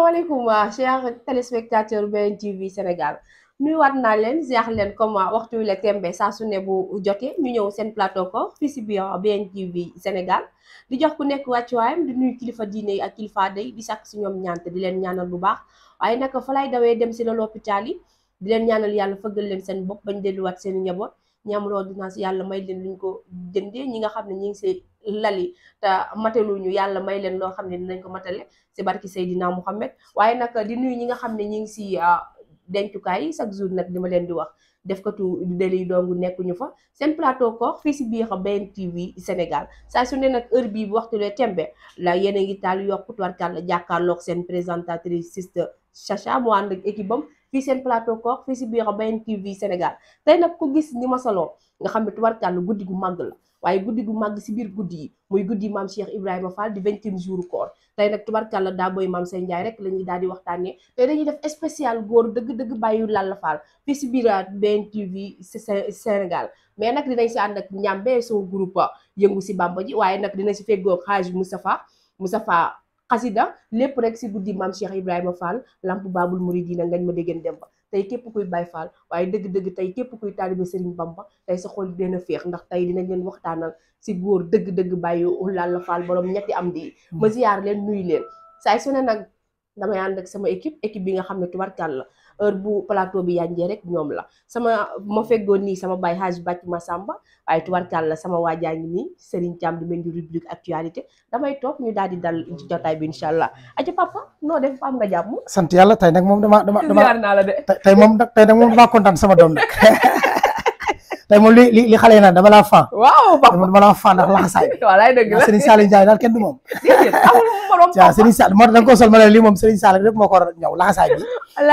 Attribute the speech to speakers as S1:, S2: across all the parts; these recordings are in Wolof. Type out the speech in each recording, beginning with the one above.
S1: asalaamaaleykum chers téléspectateurs BNTV Sénégal nuyuwaat naa leen ziar leen comme waxtu wi la tembe saa su ne bu jotee ñu ñëw seen plateau ko fii si biir BNTV Sénégal di jox ku nekk wàccuwaayam di nuyu kilifa diine yi ak kilifa day di sàkk si ñoom ñaante di leen ñaanal bu baax waaye nag fa lay dawee dem si la l'hôpital yi di leen ñaanal yàlla fëggal leen seen bopp bañ delluwaat seen njaboot ñi am ordonnance yàlla may leen luñ ko jëndee ñi nga xam ne ñi ngi si lali te mataluñu yàlla may leen loo xam ne dinañ ko matale si barki Seydina Mouhamed waaye nag di nuyu ñi nga xam ne ñi ngi si dencukaay yi chaque jour nag di ma leen di wax def ko tu deli dongu nekkuñu fa seen plateau ko fii si biir BNTV Sénégal saa su ne nag heure bii bu waxtu lee tembe la yéen a ngi taal yokku tubarkàlla jàkkaarloog seen présentatrice Sister Chacha mu ànd ak équipe am fii seen plateau ko fii si biir BNTV Sénégal tey nag ku gis ni ma saloo nga xam ne tubarkàlla guddi gu màgg la waaye guddi gu màgg si biir guddi yi muy guddi maam Cheikh Ibrahima Fall di 20e jour koor tey nag tubarkàlla daa booy maam Sey Ndiaye rek la ñuy daal di waxtaanee tey dañuy def spécial góor dëgg-dëgg bàyyi Lalla Fall fii si biir BNTV Sénégal mais nag dinañ si ànd ak ñambe son groupe yëngu si bamba ji waaye nag dinañ si feggoo Hadj Moustapha xasida lépp rek si guddi maam Cheikh Ibrahima Fall lamp babul muridina ngañ ma déggeen dem ba tey képp kuy Baay Fall waaye dëgg-dëgg tey képp kuy taalibe Serigne Bamba tey sa xol dina féex ndax tey dinañ leen waxtaanal si góor dëgg-dëgg bàyyi Lalla Fall borom ñetti am di ma ziyaar leen nuyu leen saay su ne nag damay ànd ak sama équipe bi nga xam ne tubarkàlla la heure bu plateau bi yànjee rek ñoom la ma feggoon nii sama baay Hadj Bàcc Massamba waaye tubarkàlla la sama waajaa ngi nii Serigne Thiam di mel ni rubrique actualité damay toog ñu daal di dal ci jotaay bi incha allah aja papa noo def am nga jàmm
S2: sant yàlla tey nag moom dama
S1: ziyaar naa la de
S2: tey nag moom damaa kontaan sama doom nag tey moom li xale yi naan dama laa fan
S1: waaw papa
S2: dama laa fan ndax laxasaay
S1: walaay dëgg la
S2: Serigne Saliou Ndiaye daal kenn du moom
S1: amul morom
S2: waaw Serigne Saliou moo tax da nga ko sol ma ne lii moom Serigne Saliou rek moo ko war a ñëw laxasaay bi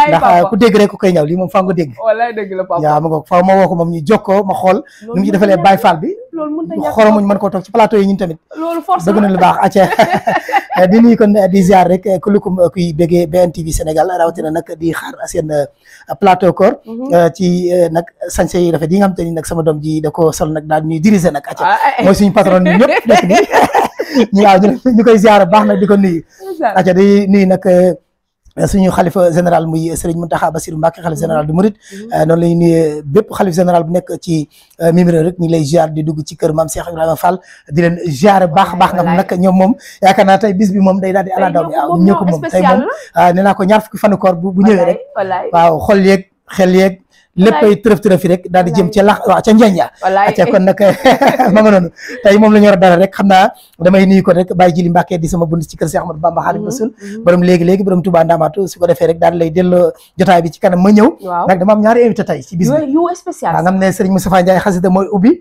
S2: ndax ku dégg rek ku koy ñëw lii moom faa nga dégg
S1: walaay dëgg la papa
S2: waaw ma ngo faaw ma woo ko moom ñu jokkoo ma xool nu mu ci defalee Baye Fall bi xoromuñ mën koo toog ci plateau yi ñun tamit
S1: loolu force
S2: bëgg na lu baax acca di nuyu kon di ziar rek kulukum kuy béggee BNTV Sénégal rawatina nag di xaar seen plateau koor ci nag sañse yi rafet yi nga xam te ni nag sama doom ji da ko sol nag daal ñuy diriger nag acca mooy suñu patron ñun ñëpp nekk nii waaw ñu koy ziar baax nag di ko nuyu acca di nuyu nag suñu xalifa général muy Serigne Mountakha Bassirou Mbacké xalifa général du Mouride noonu la ñuy nuyee bépp xalifa général bu nekk ci Mimiro rek ñu ngi lay ziar di dugg ci kër maam Cheikh Ibrahima Fall di leen ziar baax baax nga nag ñoom moom yaakaar naa tey bis bi moom day daal di ala daw bi waaw ñoo ko moom tey moom nee naa ko ñaar fukki fanu koor bu ñëwee rek waaw xol yeeg xel yeeg léppay tërëf rek daal di jëm ca lax waaw ca njeeñ ya acca kon nag ma nga noonu tey moom la ñu war a dara rek xam naa damay nuyu ko rek Baye Jili Mbàkke di sama bund ci kër Cheikh Ahmadou Bamba Xaadimu Rasuul borom léegi borom Touba Ndamatu su ko defee rek daal lay delloo jotaay bi ci kanam ma ñëw nag dama am ñaari invité tey ci bis bi
S1: yu spécial
S2: nga xam ne Serigne Moustapha Ndiaye xasida mooy ubbi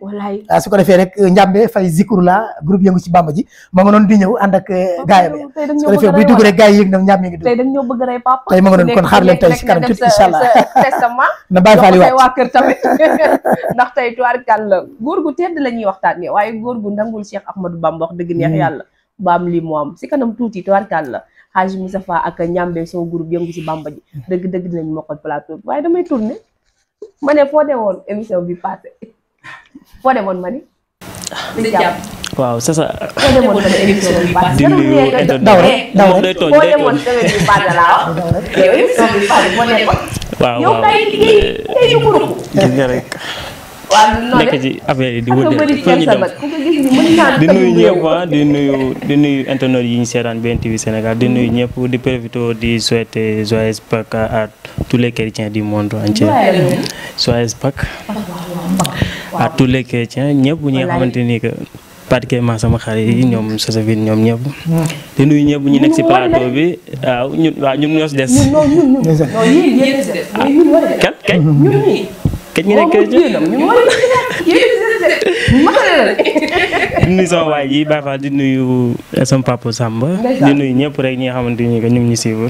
S2: su ko defee rek Njambe Fay Zikrula groupe yëngu ci Bamba ji ma nga noonu di ñëw ànd ak gaayam su ko defee buy dugg rek gaay yi yëg na Njambe ngi dugg
S1: tey dañ ñoo bëgg rey papa
S2: tey ma nga noonu kon xaar leen tey ci kanam tuuti incha allah na Baye Fall yi
S1: waa kër tamit ndax tey tuwaarkal la góor gu tedd la ñuy waxtaanee waaye góor gu ndangul Cheikh Ahmadou Bamba wax dëgg neex yàlla baam lii mu am si kanam tuuti tuwaarkal la Hadj Moustapha ak Ñambe son groupe yëngu ci Bamba ji dëgg dinañ mokkal plateau bi waaye damay tourné ma ne foo demoon émission bi passé foo demoon ma ni
S3: waaw c'est ça.
S1: foo demoon ma ne émission bi passé
S3: di nuyu
S2: daw rek
S1: foo demoon semaine bi passé laa wax yow émission bi passé foo nekkoon
S3: waaw
S1: yow kay tey ñu ko
S3: gis nga rek nekk ci affaire yi di wut di nuyu ñëpp di nuyu internet yi ñu seetaan BNTV Sénégal di nuyu ñëpp di profiter di souhaiter joyeux Pâques à tous les chrétiens du monde entier joyeux Pâques à tous les chrétiens ñëpp ñi nga xamante ni que particulièrement sama xarit yi ñoom Sosofine ñoom ñëpp di nuyu ñëpp ñu nekk ci plateau bi waaw ñun ñoo si des kañ ñu nekk di nuyu sama waay yi Baye Fall di nuyu sama papa Samba di nuyu ñëpp rek ñi nga xamante ni que ñu ngi ñu suivre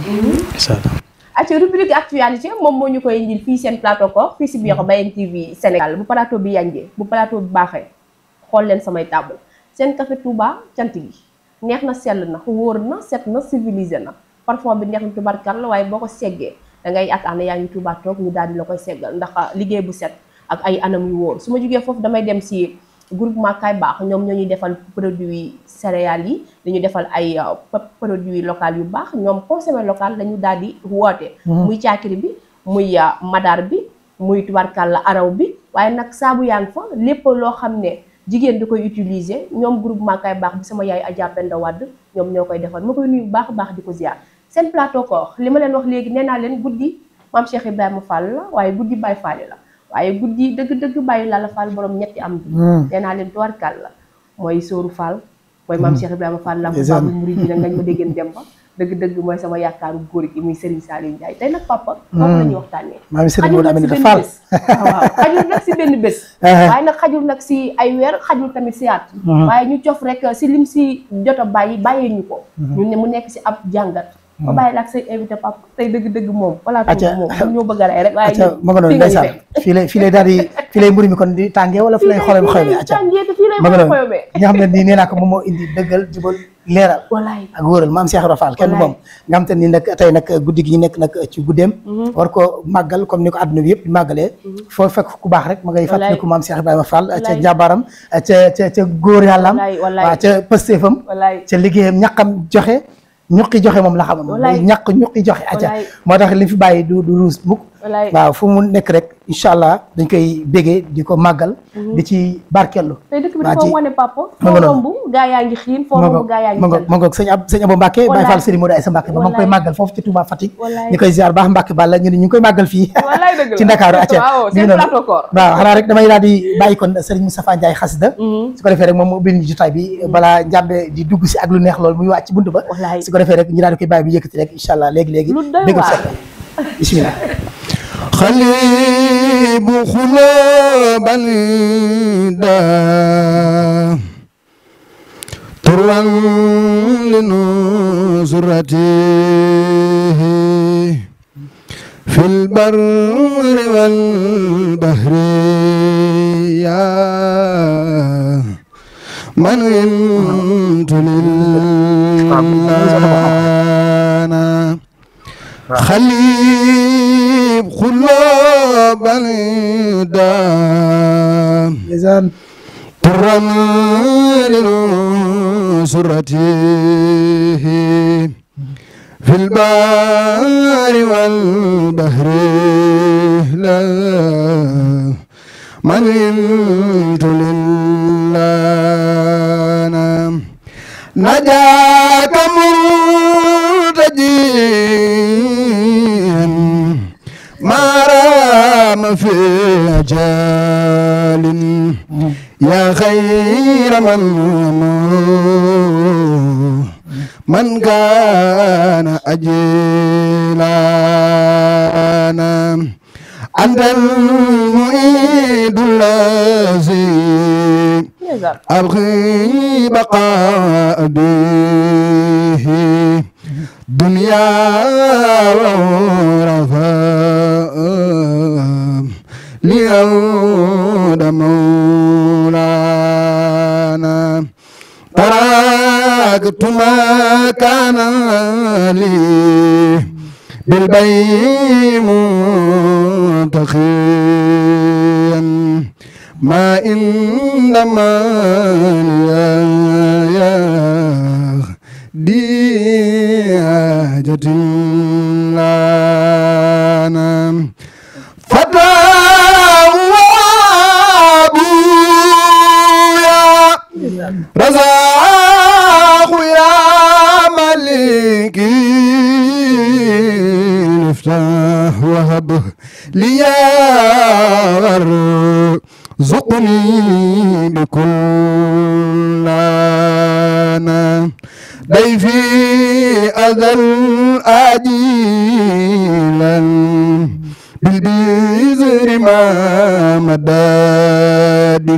S3: incha allah.
S1: ci rubrique actualité moom moo ñu koy indil fii seen plateau ko fii si biir BNTV Sénégal bu plateau bi yanjee bu plateau bi baaxee xool leen samay table seen café Touba cant gi neex na sell na wóor na set na civilisé na parfum bi neex na tubarkal waaye boo ko seggee da ngay yaakaar ne yaa ngi Touba toog ñu daal di la koy seggal ndax liggéey bu set ak ay anam yu wóor su ma jógee foofu damay dem si groupement Kay Baax ñoom ñoo ñuy defal produit céréales yi dañu defal ay produits locaux yu baax ñoom consommé local lañu daal di woote muy caakiri bi muy madar bi muy tubarkalla araw bi waaye nag saabu yaa ngi fa lépp loo xam ne jigéen da koy utiliser ñoom groupement Kay Baax bi sama yaay Adja Penda Wade ñoom ñoo koy defal ma koy nuyu bu baax a baax di ko ziar seen plateau koor li ma leen wax léegi nee naa leen guddi maam Cheikh Ibrahima Fall la waaye guddi Baye Fall la waaye guddi dëgg-dëgg Baye Lalla Fall borom ñetti am bi nee naa leen tubarkalla mooy Sóoru Fall mooy maam Cheikh Ibrahima Fall la bu Babul Mouridina ngañ ma déggeen dem ba dëgg-dëgg mooy sama yaakaaru góor gi muy Serigne Saliou Ndiaye tey nag papa foofu la ñuy waxtaanee
S2: maam Serigne Modou Aminata Fall
S1: waaw xajul nag si benn bés waaye nag xajul nag si ay weer xajul tamit si at waaye ñu cof rek si lim si jot a bàyyee ñu ko ñu ne mu nekk si ab jàngat ba bàyyi la ak say invité papa tey dëgg-dëgg moom plateau moom ñoo bëgg a rey rek waaye
S2: ma nga noonu ndeysaan fii lay daal di fii lay mburu mi kon di tàngee wala fi lay xoyom xoyomee acca ma nga noonu nga xam ne nii nee naa ko moom moo indi dëggal jubal leeral ak wóoral maam Cheikh Ibra Fall kenn moom nga xam te ni nag tey nag guddi gi ñu nekk nag ci guddeem war ko màggal comme ni ko àdduna bi yëpp di màggalee foo fekk ku baax rek ma ngay fàttaliku maam Cheikh Ibrahima Fall ca jàbaaram ca góor yàllaam waaw ca pëstéefam ca liggéeyam ñaqam joxe ñuqi joxe moom la xamoon ñaq ñuqi joxe acca moo tax li fi bàyyi du ruus mukk waaw fu mu nekk rek incha allah dañ koy bégee di ko màggal di ci barkellu
S1: tey dëkk bi dafa wane papa foo romb gaa yaa ngi xiin foo romb gaa yaa ngi
S2: ma ngoog sëñ Abo Mbacke Baye Fall Serigne Modou Aïssa Mbacke ba ma ngi koy màggal foofu ci Touba Fatick ñu koy ziar baax Mbacke Balla ñu ne ñu ngi koy màggal fii ci Ndakaaru acca ñu noonu waaw xanaa rek damay daal di bàyyi kon Serigne Moustapha Ndiaye xasida su ko defee rek moom mu ubbil ñu jotaay bi balaa njàmbe di dugg si ak lu neex loolu muy wàcc ci buntu ba su ko defee rek ñu daal di koy bàyyi bi yëkkati rek incha allah léegi béggal sa bismillah
S4: خليب خلوبا دا تروا لنصرته في البر والبحر يا من انت للمعنى خليب خلوب الدام ترى لنصرته في البار والبحر لا من انت للنا نجاك مرتجيا ما رام في أجال يا خير من كان أجلانا أنت المعيد الذي أبغي بقاء به دنيا ورفاء ليعود مولانا تركت ما كان لي بالبيع منتخيا ما إنما يا دي حاجة لنا فتى وابويا رزاق يا ملكي افتح وهب لي زقني بكلنا ضيفي أذل آجيلا بالبذر ما مداد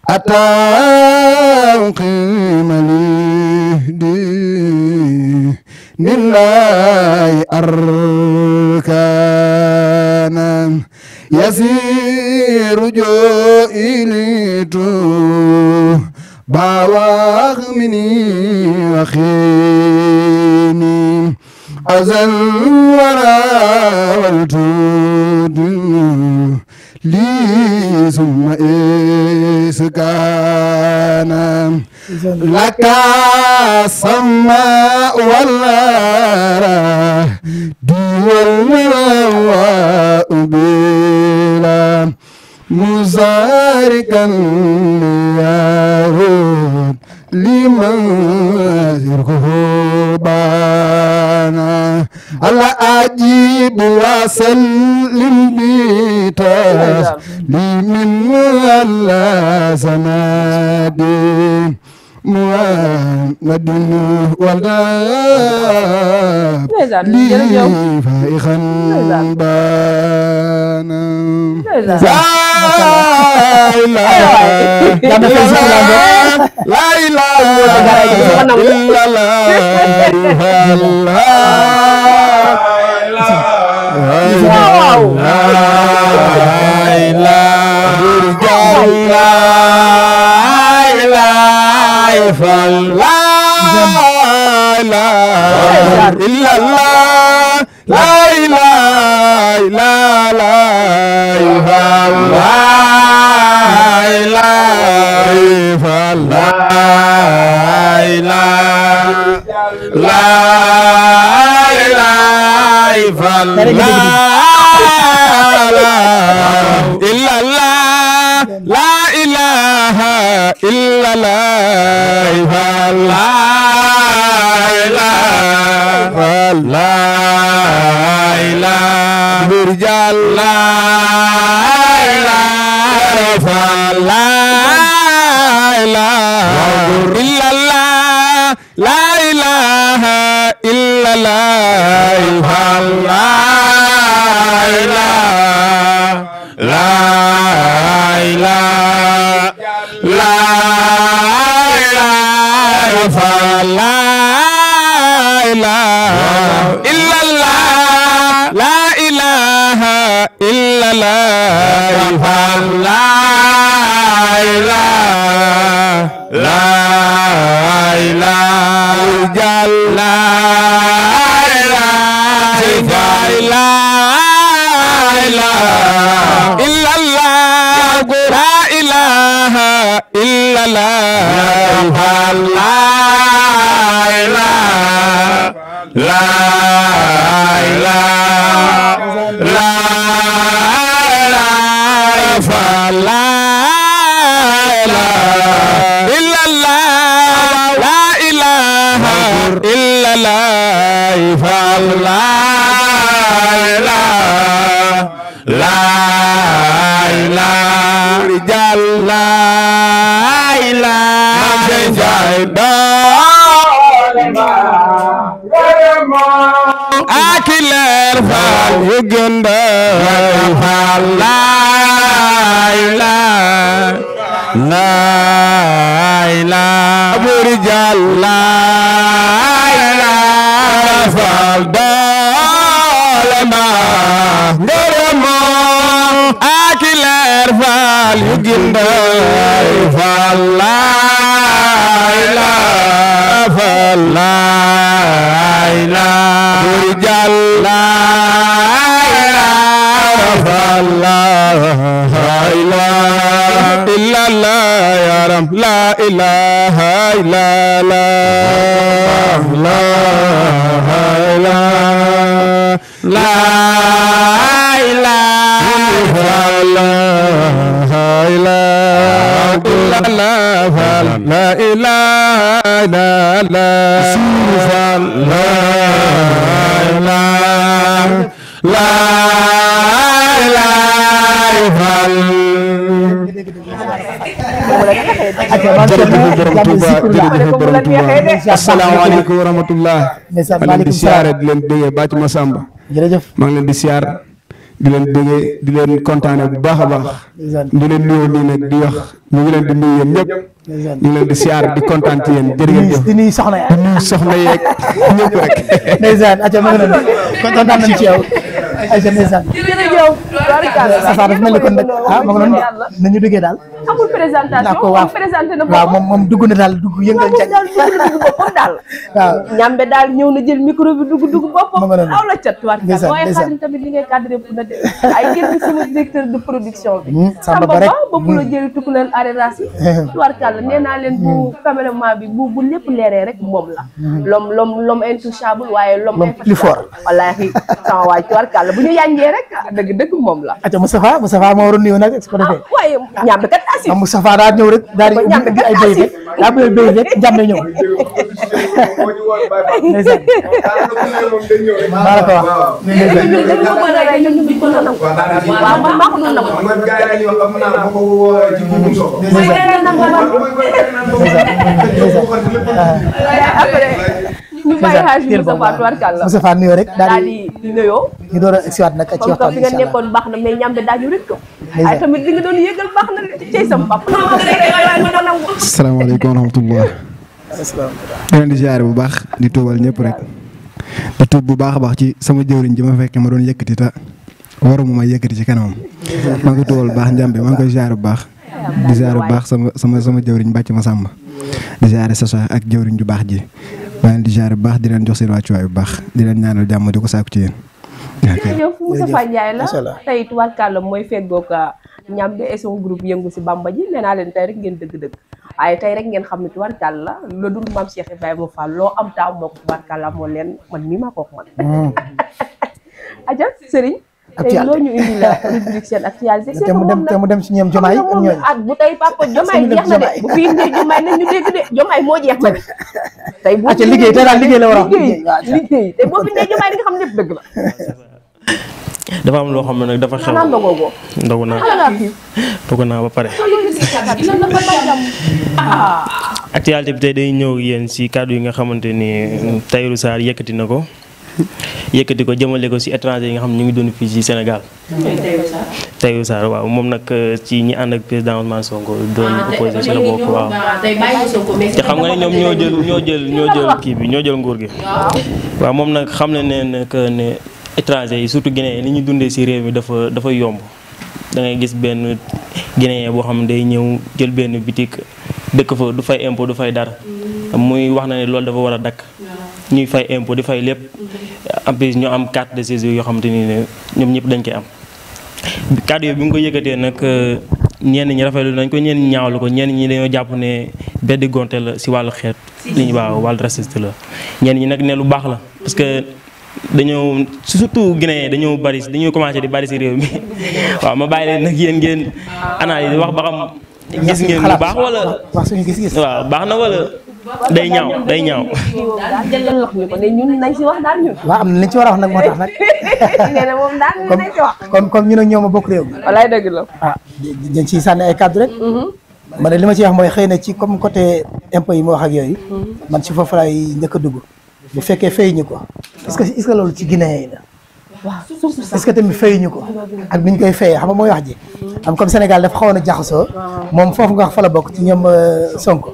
S4: أتى قيم لي لله أركانا يسير جوئلتو باواخ مني وخيني أزل ولا والتود لي ثم إسكان لك السماء والأرض والهواء بلا مزاركا ليهود لمن يرهبانا الله أجيب وسلم بيتاس لمن الله سنادي محمد ولا لي فائخا بانا لا إله إلا asalaamaaleykum wa rahmatullah ma leen di siyaare di leen déggee Bathie Massamba jërëjëf maa ngi leen di siyaar di leen déggee di leen kontaane bu baax a baax di leen nuyoo nii nag di wax ñu ngi leen di nuyu yéen ñëpp ñu ngi leen di siyaar di kontaan ci yéen jërëjëf di nuyu soxna yeeg ñëpp rek ndeysaan aca ma ngi leen kontaan nañ ci yow ay ndeysaan
S1: yow tubaarkàlla
S2: Safa dafa mel ni kon nag ah ma nga noonu nañu duggee daal
S1: amul présentation
S2: waaw
S1: présenté na
S2: waaw moom dugg na daal dugg yëngal
S1: daal dugg boppam daal
S2: waaw
S1: ñambe daal ñëw na jël micro bi dugg boppam
S2: ma nga noonu
S1: aw la cat tubaarkàlla waaye
S2: ndeysaan.
S1: Xaadim tamit li ngay cadré fu na de ay kenn sama directeur de production bi
S2: Samba Ba rek
S1: bopp la jëri tukku leen arrêtas yi tubaarkàlla nee naa leen bu caméraman bi bu lépp leeree rek moom la l'homme intouchable waaye l'homme
S2: plus fort
S1: wallaahi sama waay tubaarkàlla bu ñu yànjee rek dëgg moom la
S2: aca Moustapha moo waroon nuyoo nag su ko defee
S1: waaye ñambe kat asif
S2: Moustapha daa ñëw rek daal di ubbi ay béy rek daa bëgg béy rek njàmbe ñëw ndeysaan maa la ko
S1: waaw man maa ko doon nangu ñu bàyyi xaaj Moustapha tubaarkàlla
S2: Moustapha nuyoo rek daal
S1: di nuyoo
S2: ñu door a egsiwaat nag ci waxtaan
S1: fi nga nekkoon baax na mais ñambe daañu rek ko ay tamit li nga doon yëgal baax na cey sam papa
S4: asalaamaaleykum wa rahmatullah leen di ziare bu baax di tuubal ñëpp rek di tuub bu baax a baax ci sama jëwriñ ji ma fekkee ma doon yëkkati ta waruma ma yëkkati ci kanamam maa ngi koy tuubal bu baax njàmbe maa ngi koy ziare bu baax di ziare bu baax sama jëwriñ bàcc ma sàmba di ziare Sacha ak jëwriñ ju baax ji maa ngi di ziare bu baax di leen jox seen wàccuwaay bu baax di leen ñaanal jàmm di ko sàkku ci yéen
S1: jërëjëf Moustapha Ndiaye la tey tubaarkàlla mooy feggoog ñambe et son groupe yëngu si Bamba ji nee naa leen tey rek ngeen dëgg-dëgg waaye tey rek ngeen xam ne tubaarkàlla la dul maam Cheikh Ibrahima Fall loo am taaw moo ko tubaarkàlla moo leen man mii maa ko man aja Serigne tey loo ñu indi la rubrique seen actualité
S2: te mu dem ci ñoom Jomaay ak ñooñu
S1: at bu tey papa Jomaay jeex na de bu fi indee Jomaay nañ ñu dégg de Jomaay moo jeex na de tey bu
S2: liggéey tey daal liggéey la war a
S1: liggéey tey boo fi indee Jomaay di nga xam lépp dëgg la
S3: dafa am loo xam ne nag dafa xew ndogu naa ba pare actualité bi tey day ñëw yéen si kàddu yi nga xamante ni Tahirou Sarr yëkkati na ko yëkkati ko jëmale ko si étranger yi nga xam ne ñu ngi doon fii si Sénégal. Tahirou Sarr waaw moom nag ci ñi ànd ak président Ousmane Sonko doon opposé si la bokk waaw. te xam nga ne ñoom ñoo jël kii bi ñoo jël nguur gi. waaw moom nag xam na ne que ne étranger yi surtout Guinéen li ñu dundee si réew mi dafa yomb da ngay gis benn Guinéen boo xam ne day ñëw jël benn bitik dëkk fa du fay impôt du fay dara muy wax na ne loolu dafa war a dakk ñuy fay impôt di fay lépp en plus ñu am carte de séjour yoo xamante ni ne ñoom ñëpp dañ koy am kàddu yooyu bi mu ko yëkkatee nag ñenn ñi rafetlu nañ ko ñenn ñi ñaawlu ko ñenn ñi dañoo jàpp ne beddi gonte la si wàllu xeet li ñu waaw wàllu raciste la ñenn ñi nag ne lu baax la parce que dañoo surtout Guinée dañoo commencé di bari si réew mi waaw ma bàyyi leen nag yéen ngeen analyse wax ba xam gis ngeen lu baax wala
S2: wax suñu gis-gis
S3: waaw baax na wala day ñaaw
S1: jël lox ñu ko ne ñun nañ si wax daal ñun
S2: waaw am na li ci war a wax nag moo tax nag
S1: nee na moom daal ñu nañ si wax
S2: comme ñu ak ñoom a bokk réew mi
S1: walaay dëgg la
S2: dañ ciy sànni ay cadre rek man li ma ci wax mooy xëy na ci comme côté impôt yi ma wax ak yooyu man ci foofu laay njëkk a dugg bu fekkee fay ñu ko est-ce que loolu ci Guinée yi la
S1: waaw
S2: est-ce que tamit fay ñu ko ak bi ñu koy fayee xam nga mooy wax ji am comme Sénégal dafa xawoon a jaxasoo moom foofu nga wax fa la bokk ci ñoom Sonko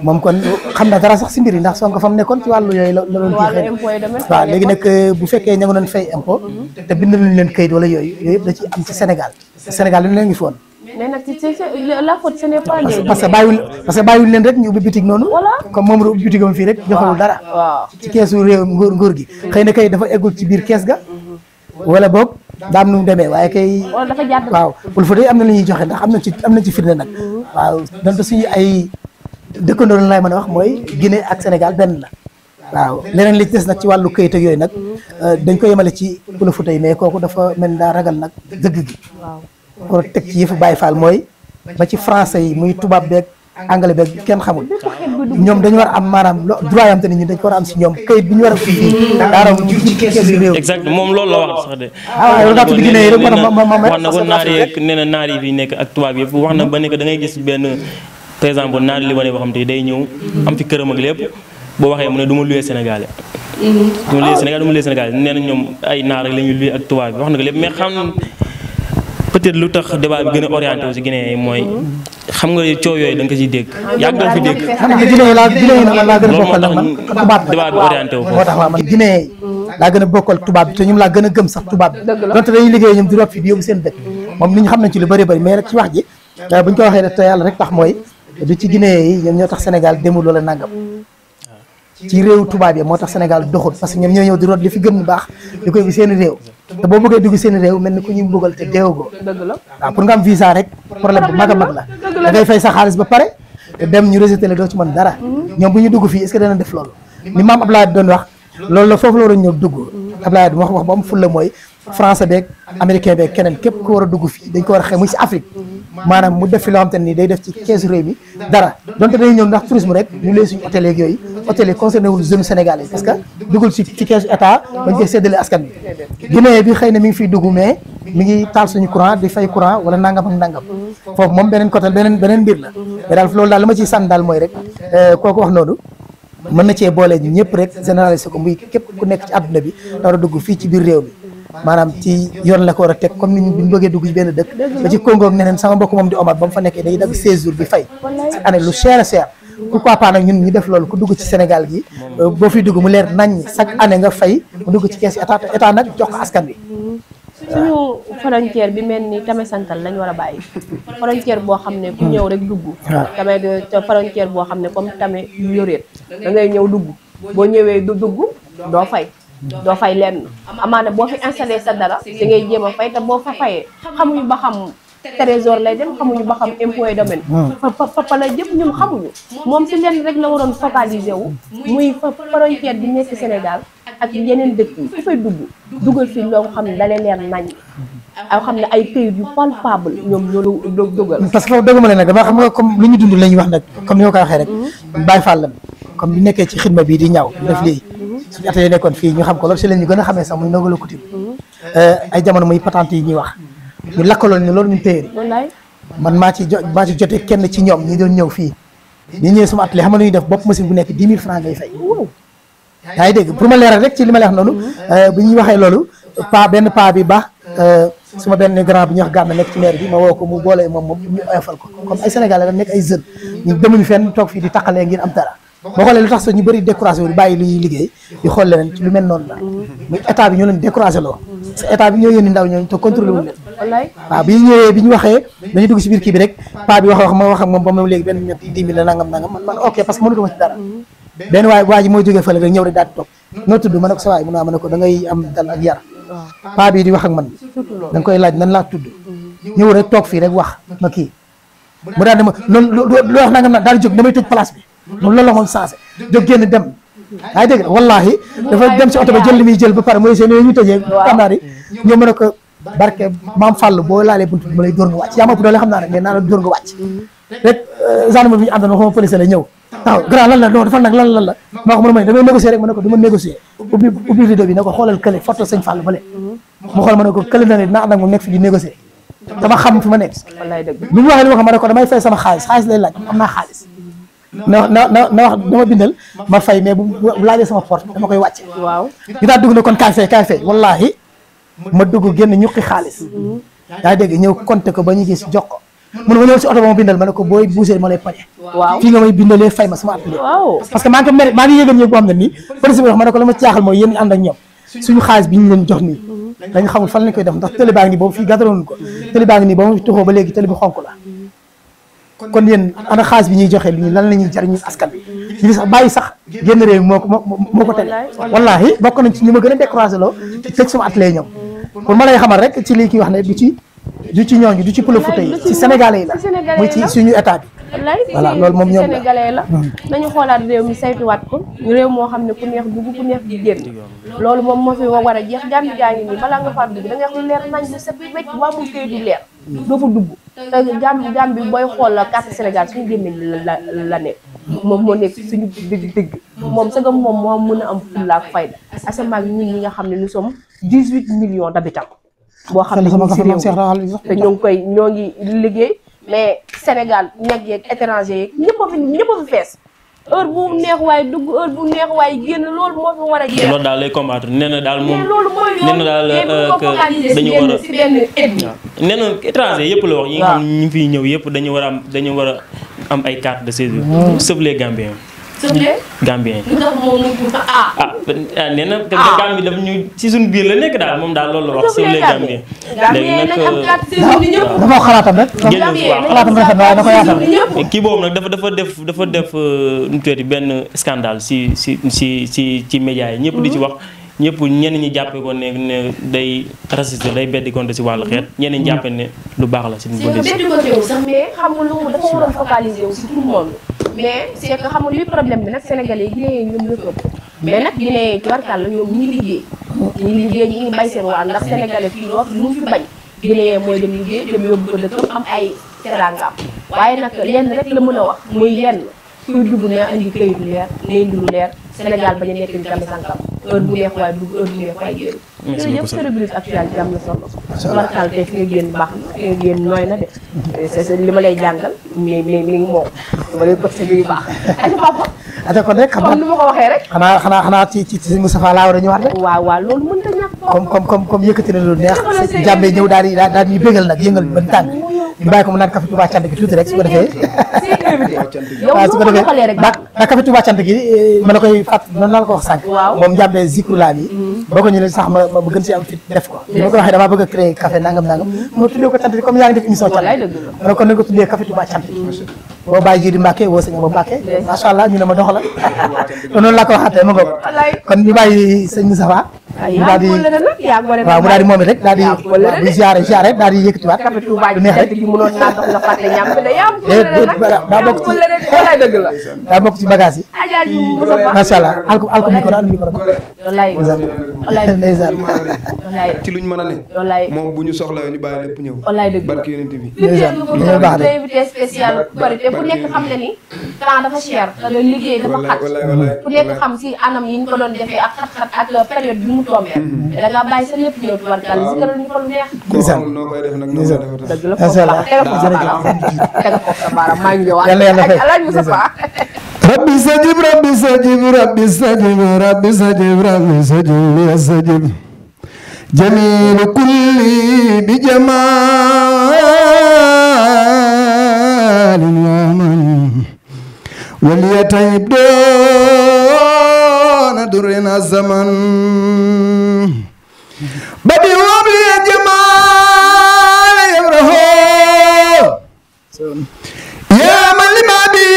S2: moom kon xam na dara sax si mbir yi ndax Sonko fa mu nekkoon ci wàllu yooyu la doon kii waaw léegi nag bu fekkee ña nga doon fay impôt te bind nañu leen kayit wala yooyu yëpp da ci am ci Sénégal li leen ngi foon
S1: mais nag la faute ce n'est pas
S2: parce que bàyyiwul leen rek ñu ubbi bitig noonu comme moom la ubbi bitigam fii rek joxewul dara ci keesu réew nguur gi xëy na kay dafa eggul ci biir kees ga wala boog daam nu mu demee waaye kay waaw pour fa day am na li ñuy joxe ndax am na ci firnde nag waaw donte suñu ay dëkkandoo laay mën a wax mooy Guinée ak Sénégal benn la waaw leneen li ci des nag ci wàllu këyit ak yooyu nag dañ ko yemale ci Pël Fuuta yi mais kooku dafa mel ni daa ragal nag dëgg gi war a teg ci yëfu Baye Fall mooy ba ci français yi muy tubaab beeg anglais beeg kenn xamul ñoom dañu war a am maanaam droit yam te ni ñun dañ ko war a am si ñoom këyit bi ñu war a fii daaraw ci keesu réew
S3: exact moom loolu la wax sax de
S2: waaw daa tudd Guinée yi rek
S3: wax na ko naar yi nee na naar yi fi nekk ak tubaab yëpp wax na ba nekk da ngay gis benn par exemple naar libanais boo xam te day ñëw am fi këram ak lépp boo waxee mu ne du ma luyee Sénégalais du ma luyee Sénégalais nee na ñoom ay naar rek la ñuy luyee ak tubaab bi wax na ko lépp mais xam peut-être lu tax débat bi gën a orienté wu si Guinée yi mooy xam nga coow yooyu da nga ko ciy dégg yàgg nga fi dégg
S2: Guinée laa gën a bokkal nag man tubaab
S3: débat bi orienté wu
S2: moo tax waa man Guinée laa gën a bokkal tubaab bi te ñoom laa gën a gëm sax tubaab bi donte dañuy liggéey ñoom di rob fii di yóbbu seen dëkk moom ni ñu xam nañ ci lu bëri bëri mais rek ci wax ji buñ ko waxee te yàlla rek tax mooy du ci Guinée yi ñoom ñoo tax Sénégal demul loola nangam ci réew tubaab yi moo tax Sénégal doxul parce que ñoom ñoo ñëw di root li fi gën ñu baax di koy bi seen réew te boo bëggee dugg seen réew mel ni ku ñuy mbugal te deewagoo waaw pour nga am visa rek problème bu mag a mag la da ngay fay sa xaalis ba pare te dem ñu rejeté la doo ci mën dara ñoom bu ñu dugg fii est-ce que dana def loolu ni maam Abdoulaye doon wax loolu la foofu la war a ñëw dugg Abdoulaye wax ba am fulla mooy français beeg américain beeg keneen képp ku war a dugg fii dañ ko war a xeex muy si Afrique maanaam mu def fi loo xam te ne nii day def ci keesu réew mi dara donte dañuy ñëw ndax tourisme rek ñu lee suñu hôtel yeeg yooyu hôtel yi concerné wul zone sénégalais parce que duggul ci keesu état bañ koy séddale askan bi Guinée bi xëy na mi ngi fiy dugg mais mi ngi taal suñu courant di fay courant wala nangam ak nangam foofu moom beneen côté beneen mbir la mais daal loolu daal li ma ciy sànni daal mooy rek kooku wax noonu mën na cee boole ñëpp rek généraliser ko muy képp ku nekk ci àdduna bi da war a dugg fii ci biir réew mi maanaam ci yoon la ko war a teg comme ni ñu bëggee dugg ci benn dëkk ba ci Congo ak neneen sama mbokk moom di Omar ba mu fa nekkee day dagg 16 jours bi fay ci année lu cher a cher pourquoi pas nag ñun ñu def loolu ku dugg ci Sénégal gi boo fiy dugg mu leer nañ chaque année nga fay mu dugg ci kees état état nag jox ko askan bi
S1: suñu frontière bi mel ni Tame Santal lañ war a bàyyi frontière boo xam ne ku ñëw rek dugg Tame frontière boo xam ne comme Tame yoreet da ngay ñëw dugg boo ñëwee du dugg doo fay lenn amaana boo fi installé sa dara da ngay jéem a fay te boo fa fayee xamuñu ba xam trésor lay dem xamuñu ba xam impôt et domaine fa lay jëm ñun xamuñu moom si lenn rek la waroon focaliser wu muy frontière bi nekk Sénégal ak yeneen dëkk yi ku fay dugal fi loo xam ne dalee leer nañ aw xam ne ay këyit yu palpable ñoom ñoo dugal
S2: parce que foofu dëgguma leen nag dama xam nga comme lu ñu dund la ñuy wax nag comme ni ma ko waxee rek Baye Fall la comme bi nekkee ci xidma bi di ñaaw def lii suñu atelier nekkoon fii ñu xam ko loolu si leen ñu gën a xamee sax muy Nogalo Couture ay jamono muy patente yi ñuy wax ñu lakkaloon ñu loolu ñu téeri man maa ci jotee kenn ci ñoom ñi doon ñëw fii ñu ñëwee sama atelier xam nga ñuy def bopp machine bu nekk 10 000 francs ngay fay yaa ngi dégg pour ma leeral rek ci li ma lay wax noonu bu ñuy waxee loolu benn paa bi baax suma benn grand bi ñuy wax gàmm nekk ci maire bi ma woo ko mu boole moom ñu oyofal ko comme ay sénégalais la nekk ay jeunes ñu demuñu fenn toog fii di taqalee ngir am dara boo xoolee lu tax sax ñu bëri découragé wu di bàyyi lu ñuy liggéey di xool leneen ci lu mel noonu la muy état bi ñoo leen découragé loo parce que état bi ñoo yónni ndaw ñooñu te contrôlé wuñ leen waaw bi ñu ñëwee bi ñu waxee dañu dugg si biir kii bi rek paa bi wax ma wax ak moom ba mu léegi benn ñett 10 000 la nangam man ok parce que mënutuma ci dara benn waa ji mooy jógee fële rek ñëw rek daal di toog noo tudd ma ne ko sa waay mu naa ma ne ko da ngay am dal ak yar paa bi di wax ak man da nga koy laaj nan laa tudd ñëw rek toog fii rek wax ma kii mu daal dama loolu lu wax nangam daal di jóg damay tëj place bi moom loolu la moom sensé jóg génn dem yaa ngi dégg wallahi dafa dem si oto ba jël li muy jël ba pare mooy seen yooyu ñu tëjee kànnaar yi ñoo mën a ko barke maam Fall boo laalee buntu bi ma lay dóor nga wàcc yaa ma ëpp doole xam naa ne mais naa la dóor nga wàcc rek gendarme bi ñu àndoon xama police la ñëw taxaw grand lan la non dafa nag lan la maa ko mën a may damay négocier rek ma ne ko du ma négocier ubbi vidéo bi ne ko xoolal kële photo sëñ Fall bale mu xool ma ne ko kële na ne dinaa ànd ak moom nekk fi di négocier dama xam fi ma nekk bi mu waxee li ma xam ma ne ko damay fay sama xaalis lay laaj am naa xaalis na wax dama bindal ma fay mais bu laajee sama porte dama koy wàcce waaw ñu daal dugg na kon kaay fay wallahi ma dugg génn ñuqi xaalis yaa dégg ñëw compté ko ba ñu gis jox ko mun ma ñëw si oto ba ma bindal ma ne ko booy bougé ma lay pañe fii nga may bindalee fay ma sama atelier parce que maa ngi yëgal ñëw boo xam ne nii police bi wax ma ne ko la ma caaxal mooy yéen ànd ak ñoom suñu xaalis bi ñu leen jox nii dañu xamul fan lañ koy def ndax télé baa ngi nii boobu fii gàttaroon ko télé baa ngi nii ba ma fi tuxoo ba léegi télé bi xonk la kon yéen ana xaalis bi ñuy joxe li ñu lan la ñuy jariñ askan bi ñu sax bàyyi sax génn réew mi moo ko tene wallahi bokk nañ ci ñu ma gën a découragé loo ci tëj sama atelier ñoom pour ma lay xamal rek ci lii kii wax ne du ci ñooñu du ci Pël Fuuta yi ci sénégalais yi la muy ci suñu état bi voilà loolu moom ñoom
S1: sénégalais la nañu xoolaat réew mi saytuwaat ko réew moo xam ne ku neex dugg ku neex di génn loolu moom moo fi war a jeex gàmbi gaa ngi nii balaa nga faa dugg da nga wax lu leer nañ lu set wecc waa mu këy du leer doo fa dugg te gàmbi booy xool la carte Sénégal suñu gémmiñ la nekk moom moo nekk suñu dëgg moom sa gam moom moo mën a am fulla ak fayda asamaan ñun ñi nga xam ne nous sommes 18 millions d'habitants boo xam ne ñu si réew te ñoo ngi liggéey mais Sénégal ñag yeeg étranger yeeg ñëpp a fi fees heure bu neex waaye dugg heure bu neex waaye génn loolu moo fi war a jeex.
S3: loolu daal lay combattre nee na daal moom
S1: loolu mooy
S3: nee na daal que dañu war a
S1: si benn ethnie.
S3: nee na étranger yëpp la wax. yi nga xam ne ñu fiy ñëw yëpp dañu war a am ay carte de séjour. sauf les Gambiens. Gambien nee na Gambie daf ñu ci suñu biir la nekk daal moom daal loolu la wax sur les Gambiens léegi nag
S2: dafa xalaatam rek xalaatam rafet waaye da ko yaatal
S3: kii boobu nag dafa def nu tuuti benn scandale ci médias yi ñëpp di ci wax ñëpp ñenn ñi jàppee ko ne day raciste day beddi konte si wàllu xeet ñenn ñi jàppee ne lu baax la si ñu ko def
S1: beddi ko teew sax mais xam nga lu dafa waroon focaliser wu si tout le monde mais c'est que xam nga li problème bi nag Sénégalais yi Guinéen yi ñoom la ko mais nag Guinéen yi tubarkàlla ñoom ñi liggéey ñi ngi bay seen waa ndax Sénégalais fii loo lu mu fi bañ Guinéen mooy dem liggéey dem yóbbu ko dëkkam am ay teraangam waaye nag lenn rek la mën a wax muy lenn kuy dugg ne andi këyit leer ne indi lu leer Sénégal bañ a nekk ni tamit sànkam heure bu neex waaye dugg heure bu neex waaye génn. merci beaucoup sa rubrique actualité am na solo. tubarkàlla tey fi nga génn baax na fi nga génn nooy na de. c'est li ma lay jàngal mi ngi moom dama lay bëgg sa yu baax. ay papa.
S2: ate kon rek xam
S1: comme ni ma ko waxee rek.
S2: xanaa ci Moustapha laa war a ñëwaat rek.
S1: waaw loolu mënut a ñàkk.
S2: comme yëkkati na lu neex. jàmbee ñëw daal di ñuy bégal nag yëngal ban tànk ñu bàyyi ko mu naan café Touba cant gi tuuti rek su ko defee. waaw su ko defee ndax café Touba cant gi ma la koy fàtt noonu la ko wax sànq. moom jàmbee zikrulaa bi boo ko ñëwee sax ma gën si am fit def ko bi ma ko waxee damaa bëgg a créer café nangam moo tuddee ko cant gi comme yaa ngi def émission cant ma ne kon nañ ko tuddee café Touba cant gi boo bàyyi ji di Mbàkke woo sëñ ba Mbàkke macha allah ñu ne ma doxala te noonu laa ko waxaatee ma ngoog kon ñu bàyyi sëñ Moustapha mu daal di waaw mu daal di moom it rek daal di ziare daal di yëkkatiwaat du neex rek daa bokk ci bagage yi macha allah alko micro ndeysaan
S4: ci luñ mën a ne moom bu ñu soxla ñu bàyyi lépp ñëw barki yonent bi
S1: dañoo baax de invité spécial bari te ku nekk xam ne ni temps dafa cher liggéey dafa xat ku nekk xam si anam yi ñu ko doon defee ak xat-xat ak période bi mu tombé da nga bàyyi sa lépp ñëw tubarkal si këral ñu ko lu neex
S4: noo koy def nag noo koy def
S1: dëgg la foofu sa baaraam maa ngi ñëwaat alaaj Moustapha
S4: rabbi sajib rabbi sajib rabbi sajib rabbi sajib rabbi sajib ya sajib جميل كل بجمال ومن وليتيب دون درنا الزمن بدي وبلي جمال يبره يا من لما بي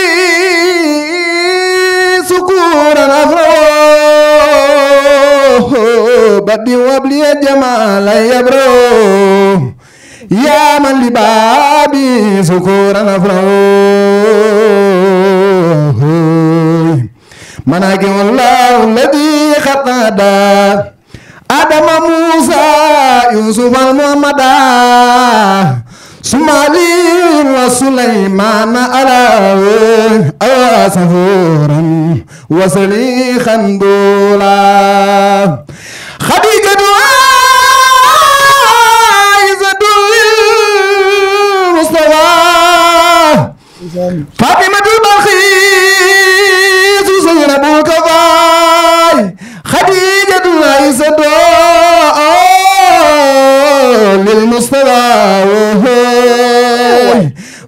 S4: سكورا أفره بدي وبلي جمال يبرو يا من لبابي سكورا أفرو مناكم الله الذي خطأ آدم موسى يوسف المحمد ثم علي وسليمان على سفورا وسليخا دولا خديجة عائزة المصطفى فاطمة البلخيس زينب الكفاي خديجة عائزة للمصطفى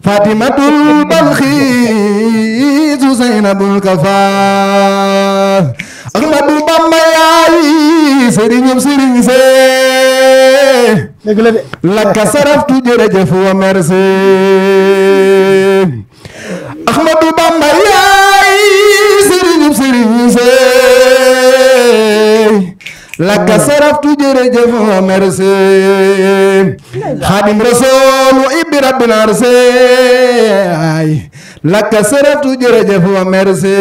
S4: فاطمة البلخيس زينب الكفاي Ahmadu Bamba yaay sëriñum sëriñ see
S2: dëgg la de
S4: lakka saraftu jërëjëf wa merci Ahmadu Bamba yaay sëriñum sëriñ see lakka saraftu jërëjëf wa merci Xaadim Rasul wa ibbi rabbil arsi lakka saraftu jërëjëf wa merci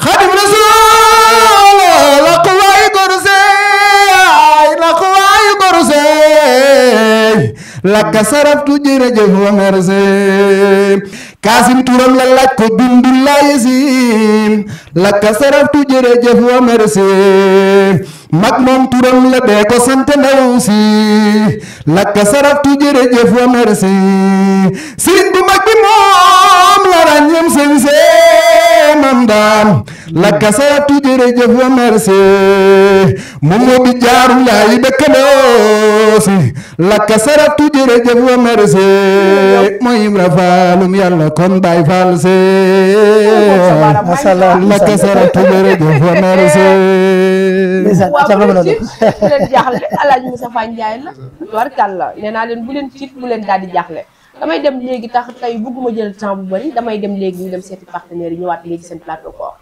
S4: Xaadim Rasul la quwaay gorse lakka saraftu jërëjëf wa merci Kaasim turam la laaj ko Dundullaay Yasiin lakka saraftu jërëjëf wa merci mag moom turam la dee ko sant ndaw si lakka saraftu jërëjëf wa merci sëriñ bu mag bi moom la ràññeem sëñ see mam daam lakka saraftu jërëjëf wa merci moom moo di jaaru laay dëkkandoo doosi lakka saratu jërëjëf wa merci mooy Ibra Faalum yàlla kon Baay Faal se lakka saratu jërëjëf wa merci
S1: waaw leen jaaxle Alaaji Moustapha Ndiaye la warkal la nee naa leen bu leen tiit bu leen daal di jaaxle damay dem léegi tax tey bëgguma jël temps bu bari damay dem léegi ñu dem seeti partenaires yi ñëwaat léegi seen plateau ko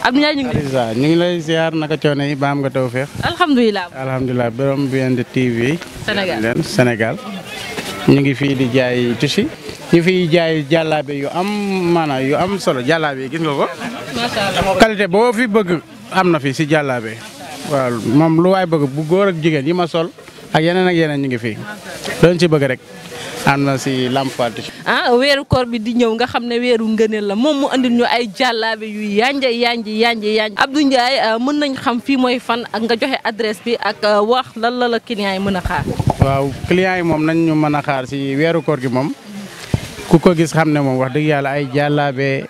S1: Abdou Ndiaye ñu
S5: ngi lay ziar naka coono yi ba am nga tawfeex alhamdulilah borom BND TV Sénégal ñu ngi fii di jaay tissu ñu fiy jaay jàllaabe yu am maanaam yu am solo jàllaabe yi gis nga ko qualité boo fi bëgg am na fi si jàllaabe waaw moom lu waay bëgg bu góor ak jigéen yi ma sol ak yeneen ñu ngi fii doon ci bëgg rek am na si Lamp Fall Tissu.
S6: weeru koor bi di ñëw nga xam ne weeru ngëneel la moom mu andil ñu ay jàllaabe yu yanj Abdou Ndiaye mën nañ xam fii mooy fan ak nga joxe adresse bi ak wax lan la client yi mën a xaar.
S5: waaw client yi moom nañ ñu mën a xaar si weeru koor gi moom ku ko gis xam ne moom wax dëgg yàlla ay jàllaabe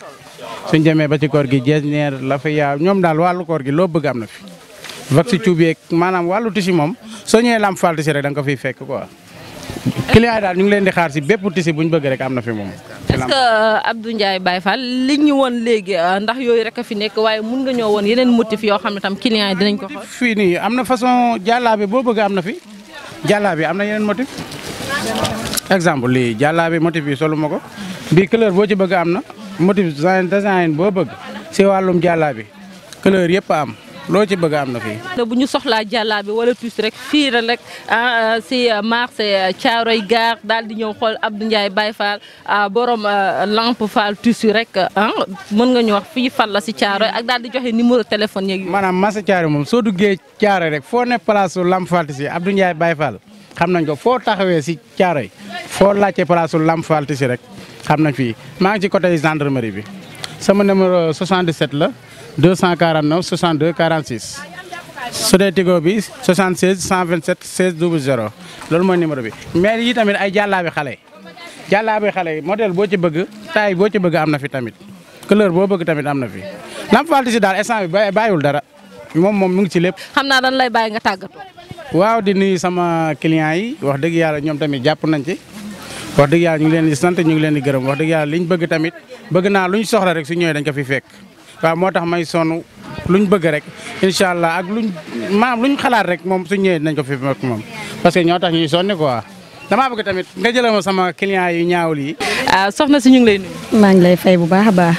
S5: suñ demee ba ci koor gi jeesneer la fa yaa ñoom daal wàllu koor gi loo bëgg am na fi. vax si cuubeeg maanaam wàllu tissu moom soo ñëwee Lamp Fall Tissu rek da nga ko fiy fekk quoi. client yi daal ñu ngi leen di xaar si bépp tissu bu ñu bëgg rek am na fi moom.
S6: est-ce que Abdou Ndiaye Baye Fall li ñu woon léegi ndax yooyu rek a fi nekk waaye mun nga ñoo woon yeneen motif yoo xam ne tam client yi dinañ ko xool.
S5: fii nii am na façon jàllaabe boo bëgg am na fi jàllaabe am na yeneen motif exemple lii jàllaabe motif yi solu ma ko bii couleur boo ci bëgg am na motif design boo bëgg si wàllum jàllaabe couleur yëpp am. loo ci bëgg am na fii.
S6: bu ñu soxlaa jàllaabe wala tuuti rek fii rek si marché Thiaroye Gare daal di ñëw xool Abdou Ndiaye Baye Fall borom Lamp Fall Tissu rek mën nga ñu wax fii fan la si Thiaroye ak daal di joxe numéro téléphone yeeg.
S5: maanaam marché Thiaroye moom soo duggee Thiaroye rek foo ne place Lamp Fall Tissu Abdou Ndiaye Baye Fall xam nañ ko foo taxawee si Thiaroye foo laajte place Lamp Fall Tissu rek xam nañ fii maa ngi ci côté gendarmerie bi sama numéro 77 la. 249 62 46 su dee Tigo bi 76 127 16 00 loolu mooy numéro bi mais yi tamit ay jàllaabe xale modèle boo ci bëgg taille boo ci bëgg am na fi tamit couleur boo bëgg tamit am na fi Lamp Fall Tissu daal instant bi bàyyiwul dara moom mu ngi ci lépp.
S6: xam naa dañ lay bàyyi nga tàggatoo.
S5: waaw di nuyu sama clients yi wax dëgg yàlla ñoom tamit jàpp nañ ci wax dëgg yàlla ñu ngi leen di sant ñu ngi leen di gërëm wax dëgg yàlla liñ bëgg tamit bëgg naa luñ soxla rek su ñëwee dañ ko fi fekk. waaw moo tax may sonn luñ bëgg rek incha allah ak luñ xalaat rek moom su ñëwee dinañ ko fi fekk moom parce que ñoo tax ñuy sonni quoi damaa bëgg tamit nga jëlee ma sama client yu ñaawul yi.
S6: soxna si ñu ngi lay nuyu.
S7: maa ngi lay fay bu baax a baax.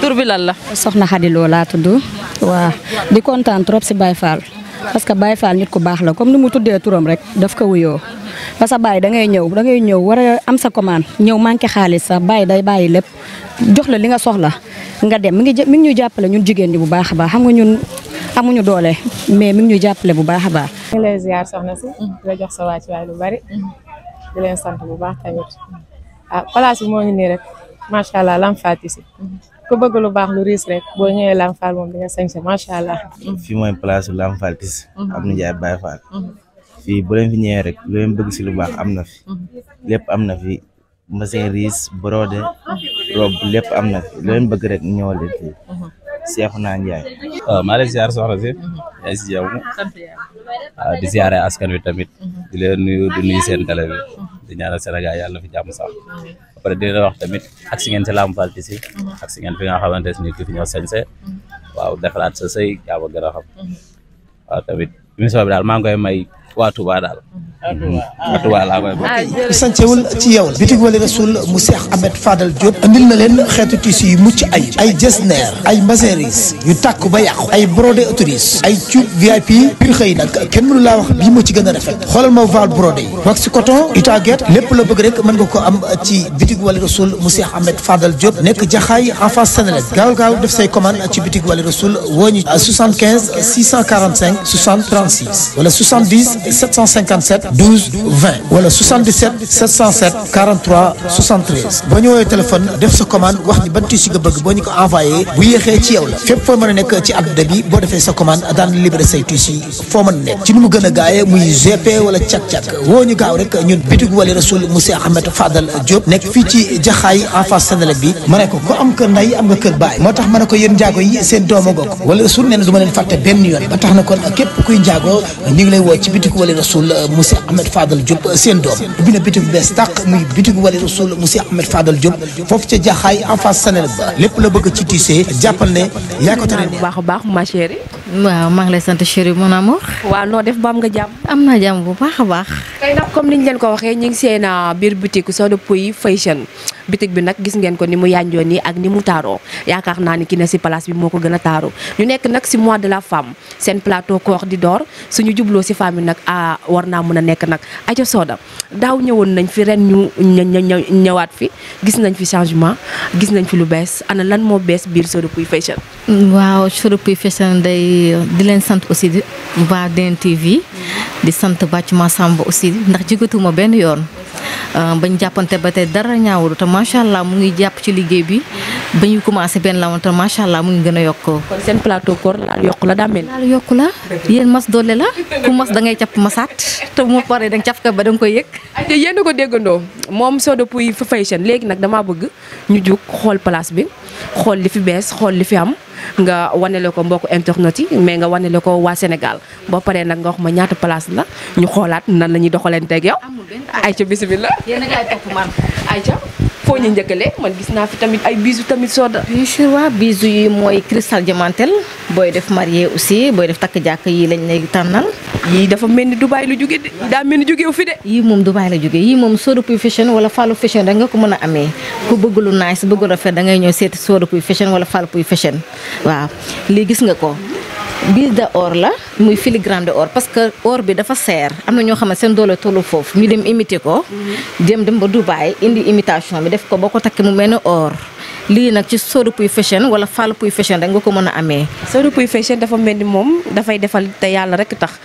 S6: tur bi lan la.
S7: soxna Khady Lo laa tudd. waaw di kontaan trop si Baye Fall parce que Baye Fall nit ku baax la comme ni mu tuddee turam rek daf ko wuyoo parce que Baye da ngay ñëw war a am sa commande ñëw manqué xaalis sax Baye day bàyyi lépp jox la li nga soxla. nga dem mi ngi ñu jàppale ñun jigéen ñi bu baax a baax xam nga ñun amuñu doole mais mi ngi ñu jàppale bu baax a baax.
S8: ñu ngi lay ziar soxna si di la jox sa wàccuwaay lu bari di leen sant bu baax tamit place bi moo ngi nii rek macha allah Lamp Fall Tissu ku bëgg lu baax lu riis rek boo ñëwee Lamp Fall moom di nga sañse macha allah.
S9: fii mooy place Lamp Fall Tissu Abdou Ndiaye Baye Fall fii bu leen fi ñëwee rek lu leen bëgg si lu baax am na fi lépp am na fi. machine riis brodé robe lépp am na fi leen bëgg rek ñëwal leen fii Cheikhouna Ndiaye.
S10: waaw maa lay ziar soxna si yaa ngi si jàmm di ziare askan wi tamit di leen nuyu di nuyu seen télé bi di ñaanal Sénégal yàlla na fi jàmm sax ba pare di leen wax tamit ak si ngeen si Lamp Fall Tissu ak si ngeen fi nga xamante ni ki fi ñoo sañse waaw defaraat sa sëy yaa ma gën a xam waaw tamit émission bi daal maa ngi koy may waa Touba daal. Touba laa koy bokk.
S2: sancewul ci yow bitig wali rasul mu Cheikh Ahmed Fadal Diop andil na leen xeetu tissu yu mucc ay jesner ay maseris yu tàkk ba yàqu ay brodé autorise ay cuub VIP pur xëy nag kenn mënu laa wax bii moo ci gën a rafet xoolal ma val brodé wax coton utaget lépp la bëgg rek mën nga ko am ci bitig wali rasul mu Cheikh Ahmed Fadal Diop nekk jaxaay en face Sénélec gaaw def say commande ci bitig wali rasul woo ñu 75 645 60 36 wala 70 757 12 20 wala 77 707 43 73 boo ñu woowee téléphone def sa commande wax ni ban tissu nga bëgg boo ñu ko envoyé bu yéexee ci yow la fépp foo mën a nekk ci àdduna bi boo defee sa commande daan libéré say tissu foo mën a nekk ci nu mu gën a gaawee muy GP wala cak-cak woo ñu gaaw rek ñun bitig wali rasul monsieur Ahmed Fadal Diop nekk fii ci jaxaay en face Sénélec bi ma ne ko ku am kër nday am nga kër baay moo tax ma ne ko yéen njaago yi seen dooma gokk wala rasul nee na du ma leen fàtte benn yoon ba tax na kon képp kuy njaago ñu ngi lay woo ci bitig wali rasul monsieur monsieur Ahmed Fadal Diop seen doom ubbi na bitig bu bees tàq muy bitig Wali Rasoul monsieur Ahmed Fadal Diop foofu ca Jaxaay en face Sanel ba lépp la bëgg ci tissé jàppal ne yaa ko tere
S1: bu baax a baax ma chérie.
S11: waaw maa ngi lay sant chérie mon amour.
S1: waaw noo def ba am nga jàmm.
S11: am naa jàmm bu baax a baax.
S1: tey nag comme niñ leen ko waxee ñu ngi seen biir boutique Soda Pouye Fashion boutique bi nag gis ngeen ko ni mu yànjoo nii ak ni mu taaroo yaakaar naa ni ki ne si place bi moo ko gën a taaroo ñu nekk nag si mois de la femme seen plateau koor di door suñu jubloo si femme yi nag war naa mën a nekk nag aca Soda daaw ñëwoon nañ fi ren ñu ñëwaat fi gis nañ fi changement gis nañ fi lu bees ana lan moo bees biir Soda Pouye Fashion.
S11: waaw Soda Pouye Fashion day di leen sant aussi waa DNTV di sant Bathima Samba aussi ndax jigatuma benn yoon bañ jàppante ba tey dara ñaawul te macha allah mu ngi jàpp ci liggéey bi ba ñu commencé benn la woon te macha allah mu ngi gën a yokk.
S1: kon seen plateau koor laal yokk la daa mel.
S11: laal yokk la yéen mas doole la ku mas da ngay capp masaat te mu paree da nga caf ka ba da nga koy yëg.
S1: te yéen a ko déggandoo moom Soda Pouye Fashion léegi nag damaa bëgg ñu jug xool place bi xool li fi bees xool li fi am. nga wanele ko mbokku internet yi mais nga wanele ko waa Sénégal boo paree nag nga wax ma ñaata place la ñu xoolaat nan la ñuy doxalanteeg yow. ayca bisimilah.
S11: yéen a ngi topp man.
S1: ayca foo ñu njëkkalee man gis naa fi tamit ay bijoux tamit Soda.
S11: bien sûr waaw bijoux yi mooy cristal diamantel booy def marié aussi booy def takk jàkk yi lañ lay tànnal.
S1: yii dafa mel ni Dubaay lu jóge de daa mel ni jógewu fi de.
S11: yii moom Dubaay la jóge yii moom Soda Pouye Fashion wala Fallou Fashion rek nga ko mën a amee ku bëgg lu nice bëgg lu rafet da ngay ñëw seeti Soda Pouye Fashion wala Fallou Pouye Fashion waaw lii gis nga ko biis de or la muy filigrane de or parce que or bi dafa seer am na ñoo xam ne seen doole tollu foofu ñu dem imiter ko dem ba Dubaay indi imitation bi def ko boo ko takkee mu mel ni or lii nag ci Soda Pouye Fashion wala Fallou Pouye Fashion rek nga ko mën a amee.
S1: Soda Pouye Fashion dafa mel ni moom dafay defal te yàlla rek tax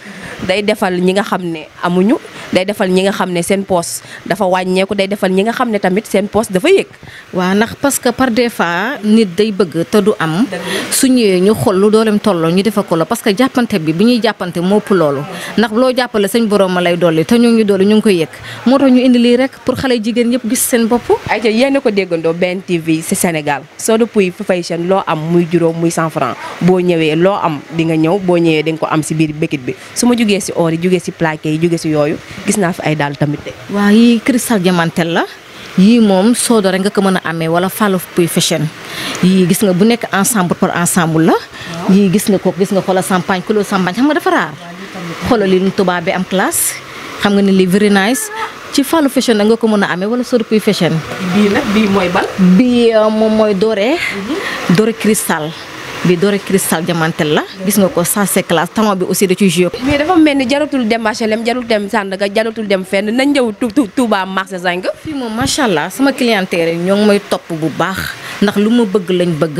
S1: day defal ñi nga xam ne amuñu day defal ñi nga xam ne seen poos dafa wàññeeku day defal ñi nga xam ne tamit seen poos dafa yëg.
S11: waaw ndax parce que par des fois nit day bëgg te du am su ñëwee ñu xool lu dooleem tolloo ñu defal ko la parce que jàppante bi ñuy jàppante moo ëpp loolu ndax loo jàppale sañ borom ma lay dolli te ñu ngi dolli ñu ngi koy yëg moo tax ñu indi lii rek pour xale jigéen yëpp gis seen bopp.
S1: ayca yéen a ko déggandoo BNTV ci Sénégal Soda Pouye Fashion loo am muy juróom muy 100 francs boo ñëwee loo am di nga ñëw boo ñëwee di nga ko am ci biir békit bi su ma jugee ci or yi jugee ci plaqué yi jugee ci yooyu gis naa fi ay daal tamit de.
S11: waaw yii cristal diamantel la yii moom Soda rek nga ko mën a amee wala Fallou Pouye Fashion yii gis nga bu nekk ensemble par ensemble la yii gis nga ko gis nga xoolal champagne couleur champagne xam nga dafa raar xoolal li ñu tubaab bi am classe xam nga ni li very nice ci Fallou Fashion nga ko mën a amee wala Soda Pouye Fashion.
S1: bii nag bii mooy bal.
S11: bii moom mooy doré. doré cristal. bi doré cristal diamantel la gis nga ko ça c'est classe tama bi aussi da ciy joué.
S1: mais dafa mel ni jaratul dem HLM jaratul dem Sandaga jaratul dem fenn nañ ñëw Touba marché Zinc.
S11: fii moom macha allah sama clientèle ñoo ngi may topp bu baax ndax lu ma bëgg lañ bëgg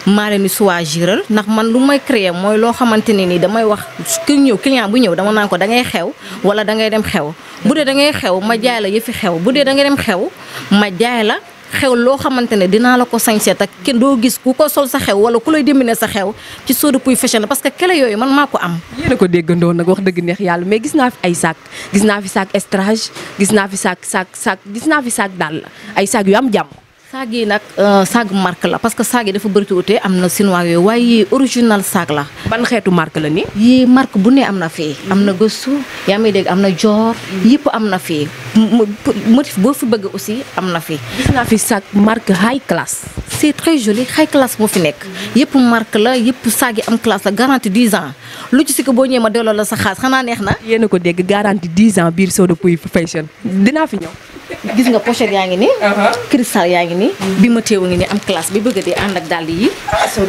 S11: maa leen di choisiral ndax man lu may créer mooy loo xamante ne nii damay wax ku ñëw client bu ñëw dama naan ko da ngay xew wala da ngay dem xew bu dee da ngay xew ma jaay la yëfi xew bu dee da ngay dem xew ma jaay la. xew loo xamante ne dinaa la ko sañse ak kenn doo gis ku ko sol sa xew wala ku lay dimbine sa xew ci Soda Pouye Fashion parce que kele yooyu man maa ko am.
S1: yéen a ko déggandoo nag wax dëgg neex yàlla mais gis naa fi ay sac gis naa fi sac estrage gis naa fi sac gis naa fi sac daal ay sac yu am jàmm.
S11: saag yi nag saag marque la parce que saag yi dafa bëri tuuti am na chinois yooyu waaye yii original saag la.
S1: ban xeetu marque la nii.
S11: yii marque bu ne am na fii. am na gëstu yaa may dégg am na joor yëpp am na fii motif boo fi bëgg aussi am na fi.
S1: gis naa fi saag marque high class.
S11: c'est très joli high class moo fi nekk yëpp marque la yëpp saag yi am classe la garantie 10 ans lu ci si ko boo ñëwee ma delloo la sa xaas xanaa neex na.
S1: yéen a ko dégg garantie 10 ans biir Soda Pouye Fashion dinaa fi ñëw.
S11: gis nga pochette yaa ngi nii. cristal yaa ngi nii. bi ma teewu ngi nii am classe bi bëgg di ànd ak dàll yi.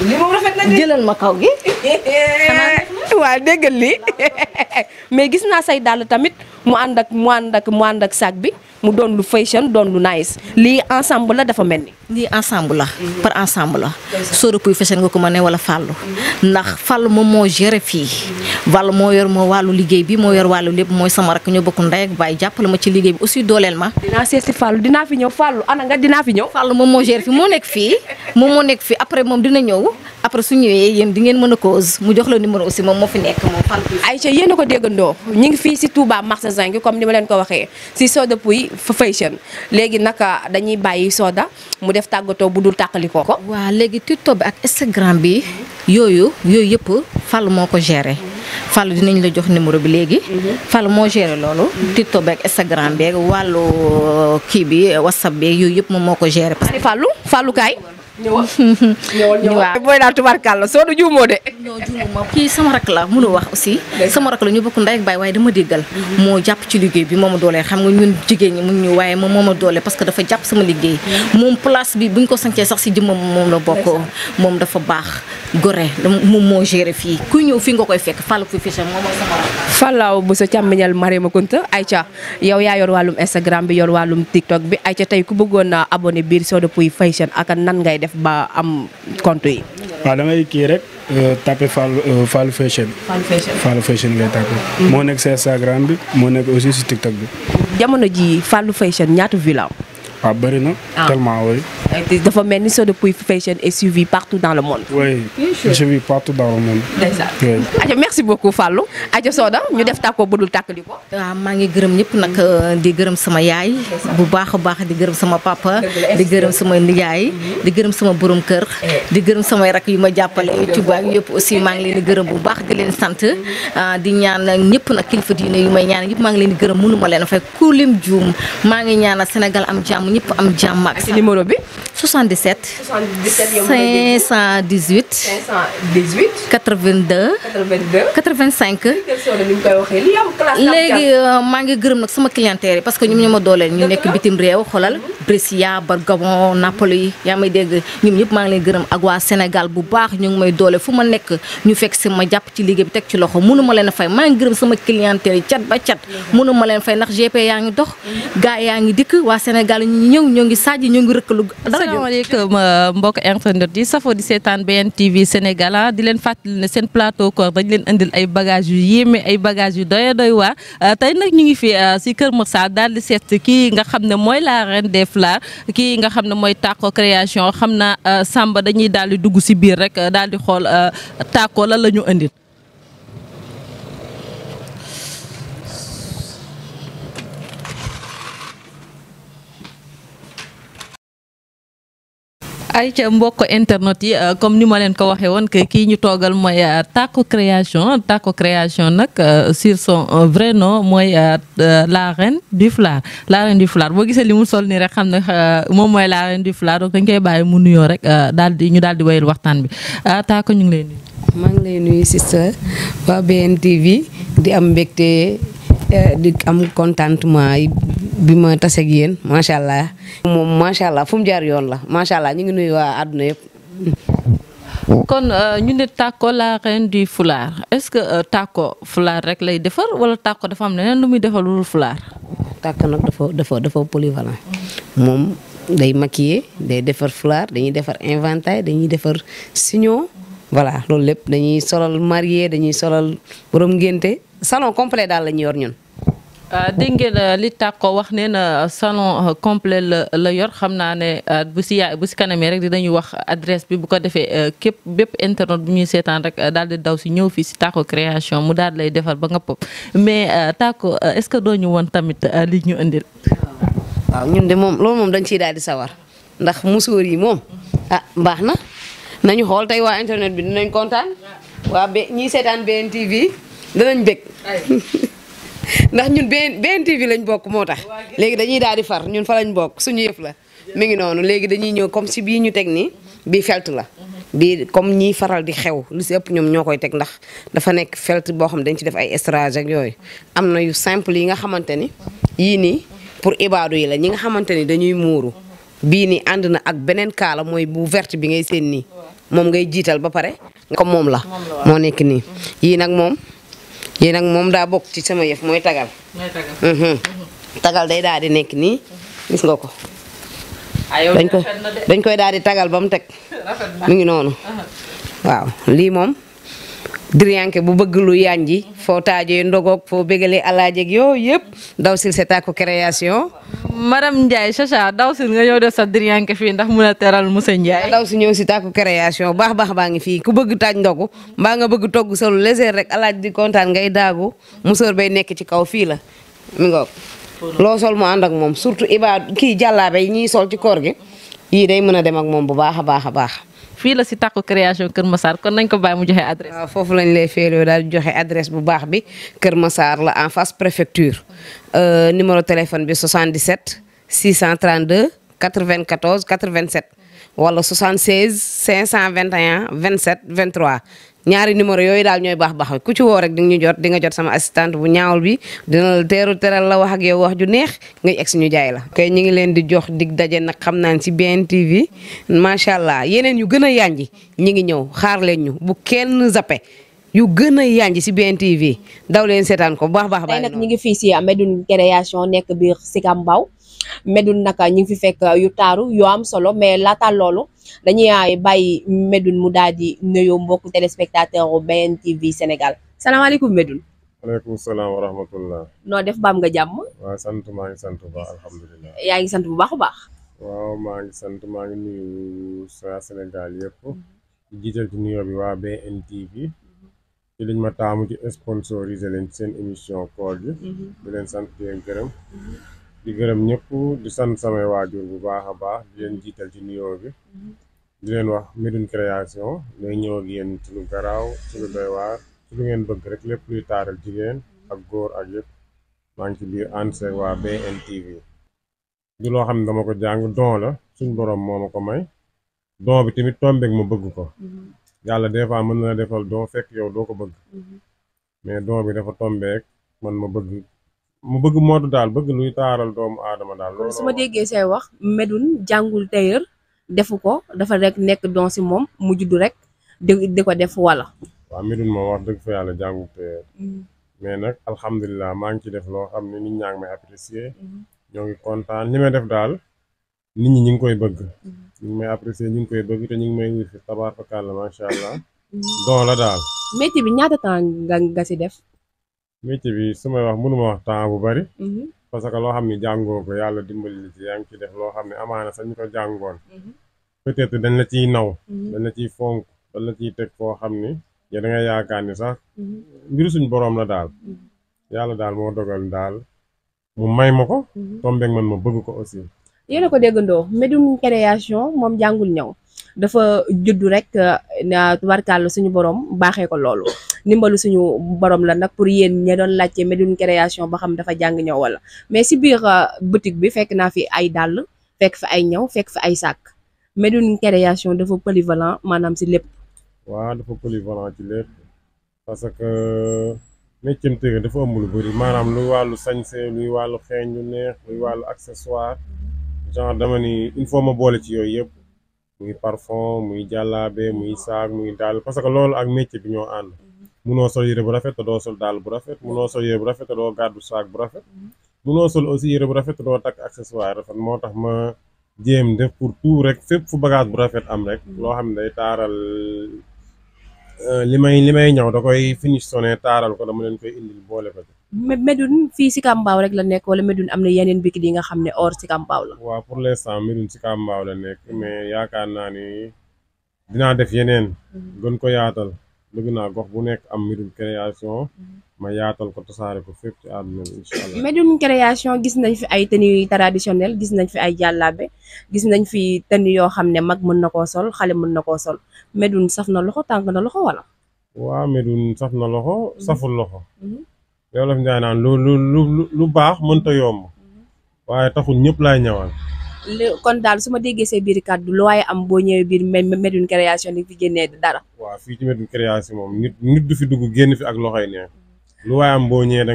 S1: li moom rafet na de.
S11: jëlal ma kaw gi.
S1: waaw déggal lii mais gis naa say dàll tamit mu ànd ak sac bi mu doon lu fashion doon lu nice lii ensemble la dafa mel ni.
S11: lii ensemble la. par ensemble la. Soda Pouye Fashion nga ko mën ne wala Fallou. ndax Fallou moom moo géré fii. Fallou moo yor moo wàllu liggéey bi moo yor wàllu lépp mooy sama rakk ñoo bokk ndey ak baay jàppale ma ci liggéey bi aussi dooleel ma.
S1: dinaa seet si Fallou dinaa fi ñëw Fallou ana nga dinaa fi ñëw.
S11: Fallou moom moo géré fii moo nekk fii moom moo nekk fii après moom dina ñëw après su ñëwee yéen di ngeen mën a cause mu jox la numéro aussi moom moo fi nekk moom Fallou.
S1: Aïcha yéen a ko déggandoo ñu ngi fii si Touba marché Zinc comme ni ma leen ko waxee si Soda Pouye fashion léegi naka dañuy bàyyi Soda mu def tàggatoo bu dul tàqali ko.
S11: waaw léegi TikTok bi ak Instagram bi yooyu yëpp Fallou moo ko géré Fallou dinañ la jox numéro bi léegi. Fallou moo géré loolu. TikTok bi ak Instagram bi wàllu kii bi WhatsApp bi yooyu yëpp moom moo ko géré. parce que
S1: Fallou kaay. ñëwal booy daal tubarkàlla soo du juumoo de.
S11: non juumoo kii sama rak la mënu wax aussi. sama rak la ñu bokk ndey ak baay waaye dama déggal. moo jàpp ci liggéey bi moo ma dooleel xam nga ñun jigéen ñi mun ñu waaye moom moo ma doole parce que dafa jàpp sama liggéey. moom place bi buñ ko sancee sax si jëmmam moom la bokk moom dafa baax gore moom moo géré fii kuy ñëw fii nga koy fekk Fallou Fashion moom mooy sama rak.
S1: Fallou bu sa càmmiñal Mariama Kunta Aïcha yow yaa yor wàllum Instagram bi yor wàllum TikTok bi Aïcha tey ku bëggoon na abonné biir Soda Pouye Fashion ak nan ngay def ba am compte yi.
S4: waaw da ngay kii rek tapé Fallou Fashion. Fallou Fashion ngay tapé. moo nekk si Instagram bi moo nekk aussi si TikTok bi.
S1: jamono ji Fallou Fashion ñaata vues la am.
S4: waaw bëri na. tellement oui.
S1: dafa mel ni Soda Pouye Fashion est suivi partout dans le monde.
S4: oui suivi partout dans le monde.
S1: oui. Aja merci beaucoup Fallou. Aja Soda ñu def tàkkoo budul tàkkali ko.
S11: waaw maa ngi gërëm ñëpp nag di gërëm sama yaay bu baax a baax di gërëm sama papa di gërëm sama nijaay di gërëm sama borom kër di gërëm samay rak yu ma jàppale ci baag yëpp aussi maa ngi leen di gërëm bu baax di leen sant di ñaan ñëpp nag kilifa diine yu may ñaan yëpp maa ngi leen di gërëm mënu ma leen fay ku lim juum maa ngi ñaanal Sénégal am jàmm ñëpp am jàmm ak
S1: numéro bi
S11: 77 518 82 85 léegi maa ngi gërëm nag sama clientèle yi parce que ñoom ñoo ma dooleel ñu nekk bitim réew xoolal Brescia Bergamo Napoli yaa may dégg ñoom ñëpp maa ngi leen gërëm ak waa Sénégal bu baax ñu ngi may doole fu ma nekk ñu fekk si ma jàpp ci liggéey bi teg ci loxo mënu ma leen a fay maa ngi gërëm sama clientèle yi cat ba cat mënu ma leen fay ndax GP yaa ngi dox gaa yaa ngi dikk waa Sénégal ñu ñëw ñoo ngi sajji ñoo ngi rëkkalu
S6: asalaamaaleykum mbokk internet yi safoo di seetaan BNTV Sénégal di leen fàttali ne seen plateau koor dañ leen indil ay bagages yu yéeme ay bagages yu doy waar tey nag ñu ngi fi si Kër Massar daal di seet kii nga xam ne mooy la reine des fleurs kii nga xam ne mooy Tako création xam naa Samba dañuy daal di dugg si biir rek daal di xool Tako lan la ñu indil. ay ca mbokk internet yi comme ni ma leen ko waxee woon que kii ñu toogal mooy Tako création nag sur son vrai nom mooy la reine du flard boo gisee li mu sol nii rek xam ne moom mooy la reine du flard donc dañ koy bàyyi mu nuyoo rek ñu daal di wéyal waxtaan bi Tako ñu ngi lay nuyu.
S12: maa ngi lay nuyu sister waa BNTV di am mbégte di am contentement bi ma taseeg yéen macha allah moom macha allah fu mu jaar yoon la macha allah ñu ngi nuyu waa àdduna yëpp.
S6: kon ñu ne Tako la reine du foulard est-ce que Tako foulard rek lay defar wala Tako dafa am leneen lu muy defar lu foulard.
S12: Tako nag dafa polyvalent moom day maquiller day defar foulard dañuy defar inventaire dañuy defar signo voilà loolu lépp dañuy solal marié dañuy solal borom ngénte salon complet daal la ñuy yor ñun.
S6: dégg ngeen li Tako wax nee na salon complet la yor xam naa ne bu si kanamee rek dinañu wax adresse bi bu ko defee képp bépp internet bu ñuy seetaan rek daal di daw si ñëw fii si Tako création mu daal lay defar ba nga pop mais Tako est-ce que doo ñu woon tamit li ñu indil.
S12: waaw ñun de moom loolu moom dañ ciy daal di sawar ndax musóor yi moom baax na nañu xool tey waa internet bi dinañ kontaan waa ñiy seetaan BNTV danañ bég. ndax ñun BNTV lañ bokk moo tax léegi dañuy daal di far ñun fa lañ bokk suñu yëf la mi ngi noonu léegi dañuy ñëw comme si bii ñu teg nii bii felt la bii comme ñiy faral di xew lu si ëpp ñoom ñoo koy teg ndax dafa nekk felt boo xam dañ ci def ay estrage ak yooyu am na yu simple yi nga xamante ni yii nii pour ibaadu yi la ñi nga xamante ni dañuy muuru bii nii ànd na ak beneen kaala mooy bu verte bi ngay seen nii moom ngay jiital ba pare comme moom la moo nekk nii yii nag moom daa bokk ci sama yëf mooy tagal. tagal day daal di nekk nii gis nga ko. dañ koy daal di tagal ba mu teg. mu ngi noonu. waaw lii moom diriyanke bu bëgg lu yanji foo taajee ndogoog foo bégalee alaajeeg yooyu yëpp daw sil c'est Tako création.
S6: madame Ndiaye Chacha daw si nga ñëw def sa diriyanke fii ndax mun a teral monsieur Ndiaye.
S12: daw si ñëw si Tako création baax baa ngi fii ku bëgg taaj ndogu mbaa nga bëgg togg solu léger rek alaaj di kontaan ngay daagu musóor bay nekk ci kaw fii la mi ngoog. loo sol mu ànd ak moom surtout kii jàllaabe yi ñuy sol ci koor gi yii day mën a dem ak moom bu baax a baax a baax.
S6: fii la si Takku Création Kër Massar kon nañ ko bàyyi mu joxe adresse.
S12: waaw foofu lañ lay feeloo daal di joxe adresse bu baax bi Kër Massar la en face préfecture numéro téléphone bi 77 632 94 87 wala 76 521 27 23 ñaari numéro yooyu daal ñooy baax ku ci woo rek di nga ñu jot di nga jot sama assistante bu ñaawul bi dina la teral la wax ak yow wax ju neex ngay egg si ñu jaay la. kay ñu ngi leen di jox dig daje nag xam naa ci BNTV macha allah yeneen yu gën a yànji ñi ngi ñëw xaar leen ñu bu kenn zappe yu gën a yànji si BNTV daw leen seetaan ko bu baax.
S1: tey nag ñu ngi fii si Médoune Création nekk biir Sicap Mbao Médoune nag ñu ngi fi fekk yu taaru yu am solo mais laata loolu dañuy bàyyi Médoune mu daal di nuyoo mbokku téléspectateur u BNTV Sénégal salaamaaleykum Médoune.
S13: waaleykum salaam wa rahmatullah.
S1: noo def baam nga jàmm.
S13: waaw sant maa ngi sant bu baax alhamdulilah.
S1: yaa ngi sant bu baax a baax.
S13: waaw maa ngi sant maa ngi nuyu sa Sénégal yëpp. di jiital ci nuyoo bi waa BNTV. ci liñ ma taamu ci sponsorisé leen seen émission koor gi. di leen sant di leen gërëm. di gërëm ñëpp di sant samay waajur bu baax a baax di leen jiital ci nuyoo bi. di leen wax Médoune Création lay ñëw ak yéen ci lu garaaw ci lu doy waar ci lu ngeen bëgg rek lépp luy taaral jigéen ak góor ak yëpp maa ngi ci biir ànd seeg waa BNTV. du loo xam ne dama ko jàng don la suñ borom moo ma ko may don bi tamit tombeeg ma bëgg ko yàlla des fois mën na la defal don fekk yow doo ko bëgg mais don bi dafa tombeeg man ma bëgg moodu daal bëgg luy taaral doomu aadama daal.
S1: kon su ma déggee say wax Médoune jàngul tailleur defu ko dafa rek nekk don si moom mu juddu rek di ko def wala.
S13: waaw Médoune moom wax dëgg fa yàlla jàngul tailleur mais nag alhamdulilah maa ngi ci def loo xam ne nit ñaa ngi may apprécier ñoo ngi kontaan li may def daal nit ñi ngi koy bëgg ñu ngi may apprécier ñu ngi koy bëgg te ñu ngi may wut fi tabaarkalla macha allah don la daal.
S1: métier bi ñaata temps nga si def.
S13: métier bi su may wax mënuma wax temps bu bari parce que loo xam ne jàngoo ko yàlla dimbali la ci yaa ngi ci def loo xam ne amaana sax ñu ko jàngoon peut-être dañ la ciy naw dañ la ciy fonk dañ la ciy teg foo xam ni ya da nga yaakaar ni sax mbiru suñ boroom la daal yàlla daal moo dogal daal mu may ma ko tombeeg man ma bëgg ko aussi.
S1: yéen a ko déggandoo Médoune Création moom jàngul ñëw dafa juddu rek tubarkàlla suñu borom baaxee ko loolu ndimbalu suñu borom la nag pour yéen ña doon laajte Médoune Création ba xam dafa jàng ñëw wala mais si biir boutique bi fekk naa fi ay dàll fekk fi ay ñëw fekk fi ay sàkk Médoune Création dafa polyvalent maanaam si lépp.
S13: waaw dafa polyvalent ci lépp parce que métier tëgg dafa ëmb lu bëri maanaam luy wàllu sañse luy wàllu xeeñ lu neex luy wàllu accessoire genre dama ni il faut ma boole ci yooyu yëpp. muy parfum muy jàllaabe muy saag muy daal parce que loolu ak métier bi ñoo ànd munoo sol yére bu rafet te doo sol daal bu rafet munoo sol yére bu rafet te doo gàddu saag bu rafet munoo sol aussi yére bu rafet te doo takk accessoire rafet moo tax ma jéem def pour tout rek fépp fu bagage bu rafet am rek loo xam ne day taaral li may ñëw da koy finish sonné taaral ko dama leen koy indil boole ko ci.
S1: Médoune fii Sicap Mbao rek la nekk wala Médoune am na yeneen bikit yi nga xam ne hors Sicap Mbao la.
S13: waaw pour l'instant Médoune Sicap Mbao la nekk mais yaakaar naa ni dinaa def yeneen gën ko yaatal bëgg naa gox bu nekk am Médoune Création ma yaatal ko tasaare ko fépp ci àdduna bi incha allah.
S1: Médoune Création gis nañ fi ay tenues traditionnelles gis nañ fi ay jàllaabe gis nañ fi tenues yoo xam ne mag mën na koo sol xale mën na koo sol Médoune saf na loxo tàng na loxo wala.
S13: waaw Médoune saf na loxo saful loxo. yow la fi jaay naan lu baax mënta yomb waaye taxul ñëpp laay ñëwal.
S1: kon daal su ma déggee see biir kàddu lu waaye am boo ñëwee biir Médoune Création di fi génnee dara.
S13: waaw fii ci Médoune Création moom nit du fi dugg génn fi ak loxoy neen lu waaye am boo ñëwee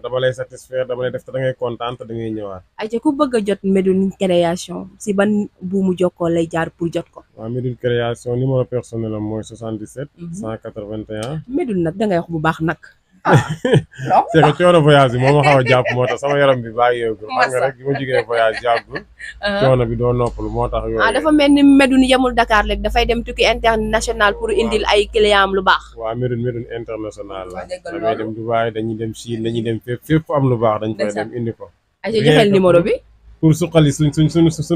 S13: dama lay satisfaire dama lay def te da ngay kontaan te da ngay ñëwaat.
S1: ayca ku bëgg a jot Médoune Création si ban buumu jokkoo lay jaar pour jot ko.
S13: waaw Médoune Création numéro personnel am mooy 77. 181.
S1: Médoune nag da ngay wax bu baax nag.
S13: c'est que coono voyage bi moo ma xaw a jàpp moo tax sama yaram bi baa yeegul xam nga rek bi ma jógee voyage jàppul coono bi doo noppalu moo tax yooyu
S1: dafa mel ni Médoune yemul Dakar léegi dafay dem tukki international pour indil ay client am lu baax.
S13: waaw Médoune international la damay dem Dubaï dañuy dem Chine dañuy dem fépp fu am lu baax dañ koy dem indi ko.
S1: ay joxeel numéro bi
S13: pour suqali suñu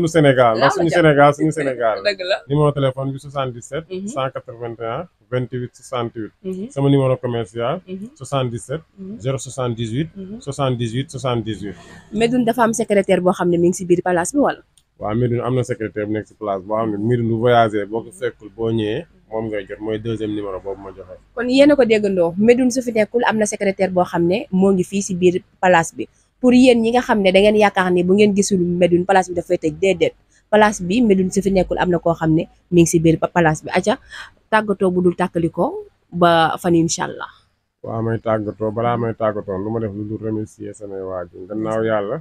S13: Sénégal ndax suñu Sénégal numéro téléphone bi 77 181 28 68 sama numéro commercial 77 078 78 78.
S1: Médoune dafa am secrétaire boo xam ne mi ngi si biir place bi wala.
S13: waaw Médoune am na secrétaire bu nekk si place boo xam ne Médoune bu voyagé boo ko fekkul boo ñëwee moom ngay jot mooy deuxième numéro boobu ma joxe.
S1: kon yéen a ko déggandoo Médoune su fi nekkul am na secrétaire boo xam ne moo ngi fii si biir place bi pour yéen ñi nga xam ne da ngeen yaakaar ne bu ngeen gisul Médoune place bi dafay tëj déedéet place bi Médoune su fi nekkul am na koo xam ne mi ngi si biir place bi aca tàggatoo bu dul tàkkalikoo ba fan incha allah.
S13: waaw may tàggatoo balaa may tàggatoo lu ma def lu dul remercier samay waajur gannaaw yàlla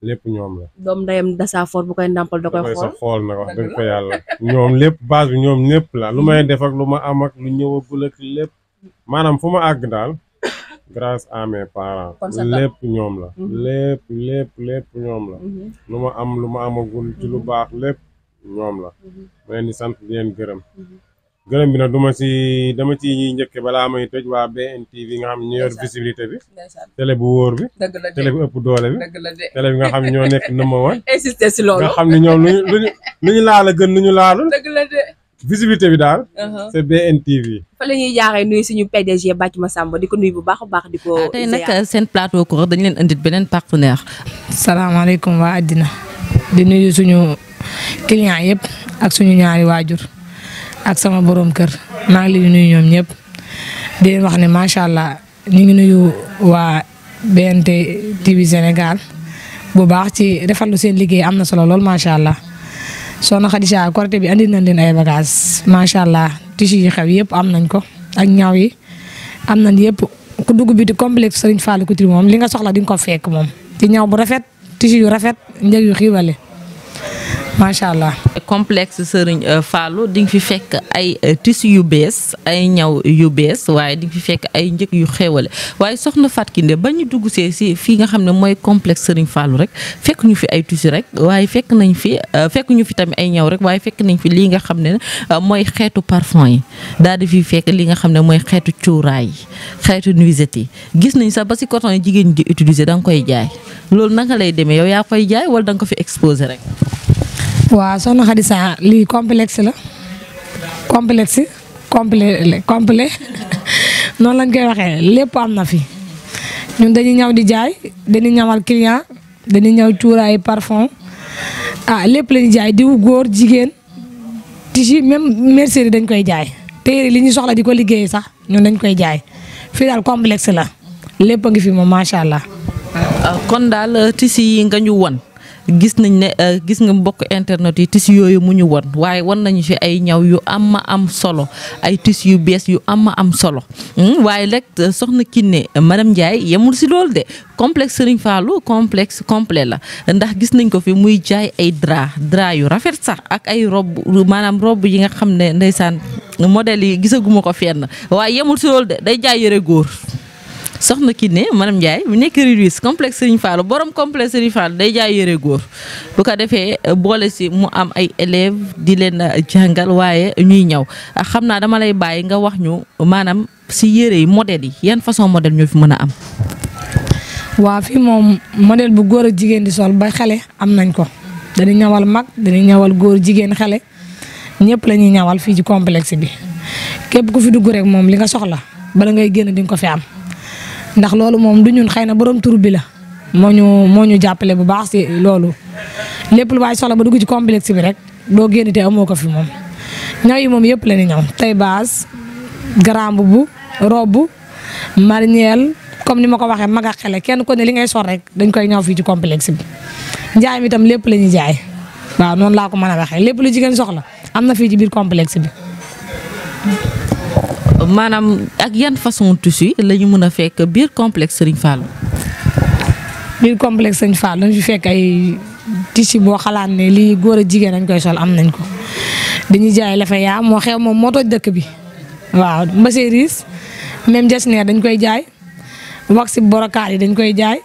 S13: lépp ñoom la.
S1: doom ndeyam dasafoor bu koy nàmpal da koy
S13: xool nag wax dëgg fa yàlla ñoom lépp base bi ñoom lépp la lu may def ak lu ma am ak lu ñëwagul ak lépp maanaam fu ma àgg daal grâce à mes parents lépp ñoom la lépp ñoom la lu ma am lu ma amagul ci lu baax lépp ñoom la ma leen di sant di leen gërëm bi nag dama ci njëkke balaa may tëj waa BNTV nga xam ne ñoo yor visibilité bi télé bu wóor bi télé bu ëpp doole bi télé bi nga xam ne ñoo nekk number one
S1: insister si loolu
S13: nga xam ne ñoom lu ñu laal a gën lu ñu laalul visibilité bi daal c'est BNTV
S1: fa la ñuy jaaxee nuyu suñu PDG Bathie Massamba di ko nuyu bu baax a baax di ko
S6: tey nag seen plateau ko dañ leen indil beneen partenaire.
S14: salaamaaleykum waa àddina di nuyu suñu client yëpp ak suñu ñaari waajur ak sama borom kër maa ngi leen di nuyu ñoom ñëpp di leen wax ne macha allah ñu ngi nuyu waa BNTV Sénégal bu baax ci rafetlu seen liggéey am na solo lool macha allah. Soxna Khadija Korité bi andi nañ leen ay bagages macha allah tissu yi xew yëpp am nañ ko ak ñaw yi am nañ yëpp ku dugg bi di complexe Serigne Fallou Couture moom li nga soxla di nga ko fekk moom ci ñaw bu rafet tissu yu rafet njëg yu xiiwale macha allah.
S6: complexe Serigne Fallou di nga fi fekk ay tissu yu bees ay ñaw yu bees waaye di nga fi fekk ay njëg yu xéewale waaye soxna Fatou Kiné ba ñu dugg see si fii nga xam ne mooy complexe Serigne Fallou rek fekk ñu fi ay tissu rek waaye fekk ñu fi tamit ay ñaw rek waaye fekk nañ fi lii nga xam ne mooy xeetu parfum yi daal di fi fekk li nga xam ne mooy xeetu cuuraay yi xeetu nuisette yi gis nañ sax ba si coton yi jigéen di utiliser da nga koy jaay loolu naka lay demee yow yaa koy jaay wala da nga ko fi exposé rek.
S14: waaw soxna Khadija lii complexe la complet noonu lañ koy waxee lépp am na fi ñun dañuy ñaw di jaay dañuy ñawal client dañuy ñaw cuuraay parfum lépp lañuy jaay diwu góor jigéen tissu même mercerie dañ koy jaay téere li ñu soxla di ko liggéey sax ñun dañ koy jaay fii daal complexe la lépp a ngi fi moom macha allah.
S6: kon daal tissu yi nga ñu won gis nañ ne gis nga mbokk internet yi tissu yooyu mu ñu won waaye won nañu fi ay ñaw yu am solo ay tissu yu bees yu am solo waaye rek soxna Kiné madame Ndiaye yemul si loolu de complexe Serigne Fallou complexe complet la ndax gis nañ ko fi muy jaay ay drap yu rafet sax ak ay robe maanaam robe yi nga xam ne ndeysaan modèle yi gisaguma ko fenn waaye yemul si loolu de day jaay yëre góor soxna Kiné madame Ndiaye mu nekk Riris complexe Serigne Fallou borom complexe Serigne Fallou day jaay yëre góor bu ko defee boole si mu am ay élèves di leen jàngal waaye ñuy ñaw xam naa dama lay bàyyi nga wax ñu maanaam si yëre yi modèle yi yan façon modèle ñoo fi mën a am.
S14: waaw fii moom modèle bu góor ak jigéen di sol ba xale am nañ ko dañuy ñawal mag dañuy ñawal góor jigéen xale ñëpp la ñuy ñawal fii ci complexe bi képp ku fi dugg rek moom li nga soxla bala ngay génn di nga ko fi am. ndax loolu moom du ñun xëy na borom tur bi la moo ñu jàppale bu baax si loolu lépp lu waay soxla ba dugg ci complexe bi rek doo génn te amoo ko fi moom ñaw yi moom yëpp la ni ñaw tey base grand boubou robe marinière comme ni ma ko waxee mag ak xale kenn ko ne li ngay sol rek dañ koy ñaw fii ci complexe bi njaay mi tam lépp la ñuy jaay waaw noonu laa ko mën a waxee lépp lu jigéen soxla am na fii ci biir complexe bi.
S6: maanaam ak yan façon tissu la ñu mën a fekk biir complexe Serigne Fallou.
S14: biir complexe Serigne Fallou dañu fi fekk ay tissu boo xalaat ne lii góor ak jigéen dañ koy sol am nañ ko dañuy jaay lafa yaa moo xew moom moo toj dëkk bi waaw mbase riis même jasneer dañ koy jaay wax si borokaar yi dañ koy jaay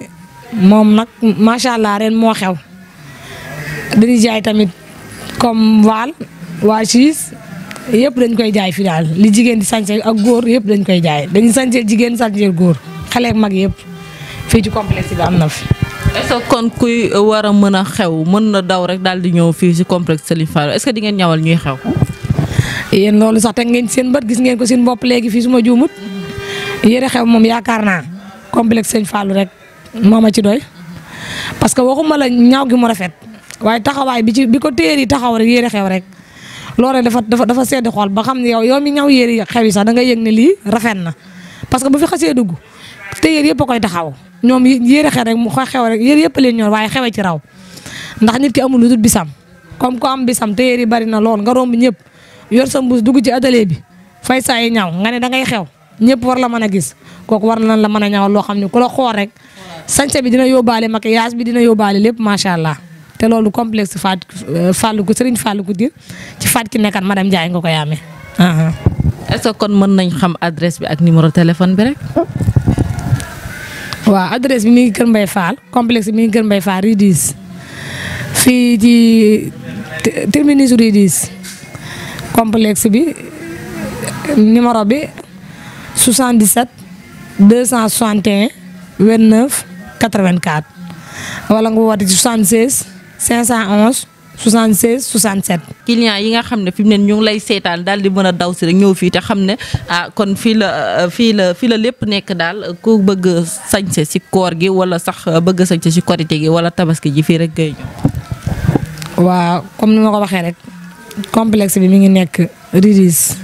S14: moom nag macha allah ren moo xew dañuy jaay tamit comme waa siis yëpp dañ koy jaay fi daal li jigéen di sañse ak góor yëpp dañ koy jaay dañuy sañseel jigéen sañseel góor xale ak mag yëpp fii ci complexe bi am na fi.
S6: est-ce que kon kuy war a mën a xew mën na daw rek daal di ñëw fii si complexe Serigne Fallou est-ce que di ngeen ñawal ñuy xew.
S14: yéen loolu sax teg ngeen seen bët gis ngeen ko seen bopp léegi fii su ma juumut yére xew moom yaakaar naa complexe Serigne Fallou rek moo ma ci doy parce que waxuma la ñaaw gi mu rafet waaye taxawaay bi ko téer yi taxaw rek yére xew rek loolu rek dafa sedd xool ba xam ne yow mi ñaw yére xew yi sax da nga yëg ne lii rafet na parce que bu fi xasee dugg téer yëpp a koy taxaw ñoom yére xew rek mu xew rek yére yëpp leen ñor waaye xewe ci raw ndax nit ki amul lu dul bisam comme ko am bisam téer yi bari na lool nga romb ñëpp yor sa mbuus dugg ci atelier bi fay saa yi ñaw nga ne da ngay xew ñëpp war la mën a gis kooku war na la mën a ñawal loo xam ne ku la xool rek sañse bi dina yóbbaale maquillage bi dina yóbbaale lépp macha allah te loolu complexe Fallou ko Serigne Fallou ko dir ci Fatou ki nekkat madame Ndiaye nga koy amee.
S6: est-ce que kon mën nañ xam adresse bi ak numéro téléphone bi rek.
S14: waaw adresse bi mi ngi Kër Mbaye Fall complexe bi mi ngi Kër Mbaye Fall rue 10 fii ci terminus rue 10 complexe bi numéro bi 77 261 29 84 wala nga woote ci 76 511 76 67.
S6: client yi nga xam ne fi mu ne ñu ngi lay seetaan daal di mën a daw si rek ñëw fii te xam ne kon fii la lépp nekk daal ku bëgg sañse si koor gi wala sax bëgg sañse si korité gi wala tabaski ji fii rek ngay ñëw.
S14: waaw comme ni ma ko waxee rek complexe bi mi ngi nekk Ridis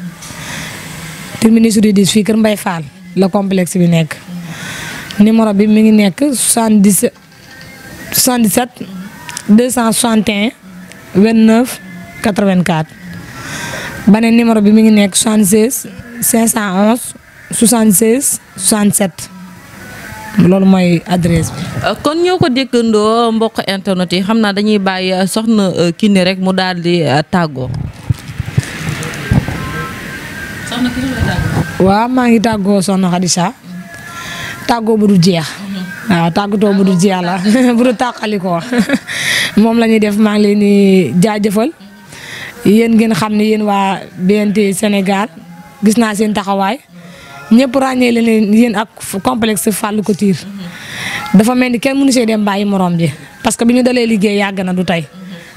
S14: terminus Ridis fii Kër Mbaye Fall la complexe bi nekk numéro bi mi ngi nekk 77 261 29 84 beneen numéro bi mi ngi nekk 76 511 76 67 loolu mooy adresse bi.
S6: kon ñoo ko déggandoo mbokk internet yi xam naa dañuy bàyyi soxna Kiné rek mu daal di tàggoo. soxna Kiné la tàggoo.
S14: waaw maa ngi tàggoo soxna Khadija tàggoo bu dul jeex. waaw tàggatoo bu dul jeex la bu dul tàqalikoo moom la ñuy def maa ngi leen di jaajëfal yéen ngeen xam ne yéen waa BNT Sénégal gis naa seen taxawaay ñëpp ràññee leen yéen ak complexe Fallou Couture dafa mel ni kenn mënu see dem bàyyi morom bi parce que bi ñu dalee liggéey yàgg na du tey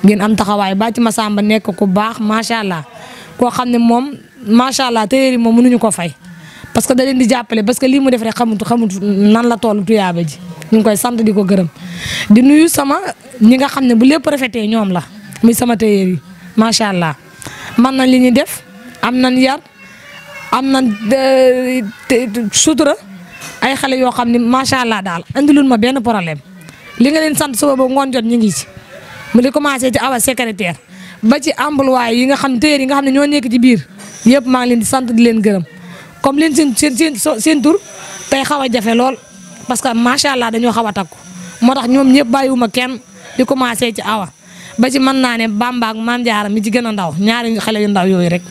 S14: ngeen am taxawaay bàcc ma Samba nekk ku baax macha allah koo xam ne moom macha allah téyeeri moom mënuñu ko fay. parce que da leen di jàppale parce que lii mu def rek xamut nan la toll tuyaaba ji ñu ngi koy sant di ko gërëm di nuyu sama ñi nga xam ne bu lépp rafetee ñoom la muy sama tailleur yi macha allah man nañ li ñuy def am nañ yar am nañ sutura ay xale yoo xam ne macha allah daal andilul ma benn problème li nga leen sant suba ba ngoon jot ñu ngi ci mu di commencé ci awa secrétaire ba ci employé yi nga xam ne tailleur yi nga xam ne ñoo nekk ci biir yëpp maa ngi leen di sant di leen gërëm. comme leen seen tur tey xaw a jafe lool parce que macha allah dañoo xaw a takku moo tax ñoom ñëpp bàyyiwuma kenn di commencé ci awa ba ci mën naa ne Bamba ak Maam Jaara mi ci gën a ndaw ñaari xale yu ndaw yooyu rek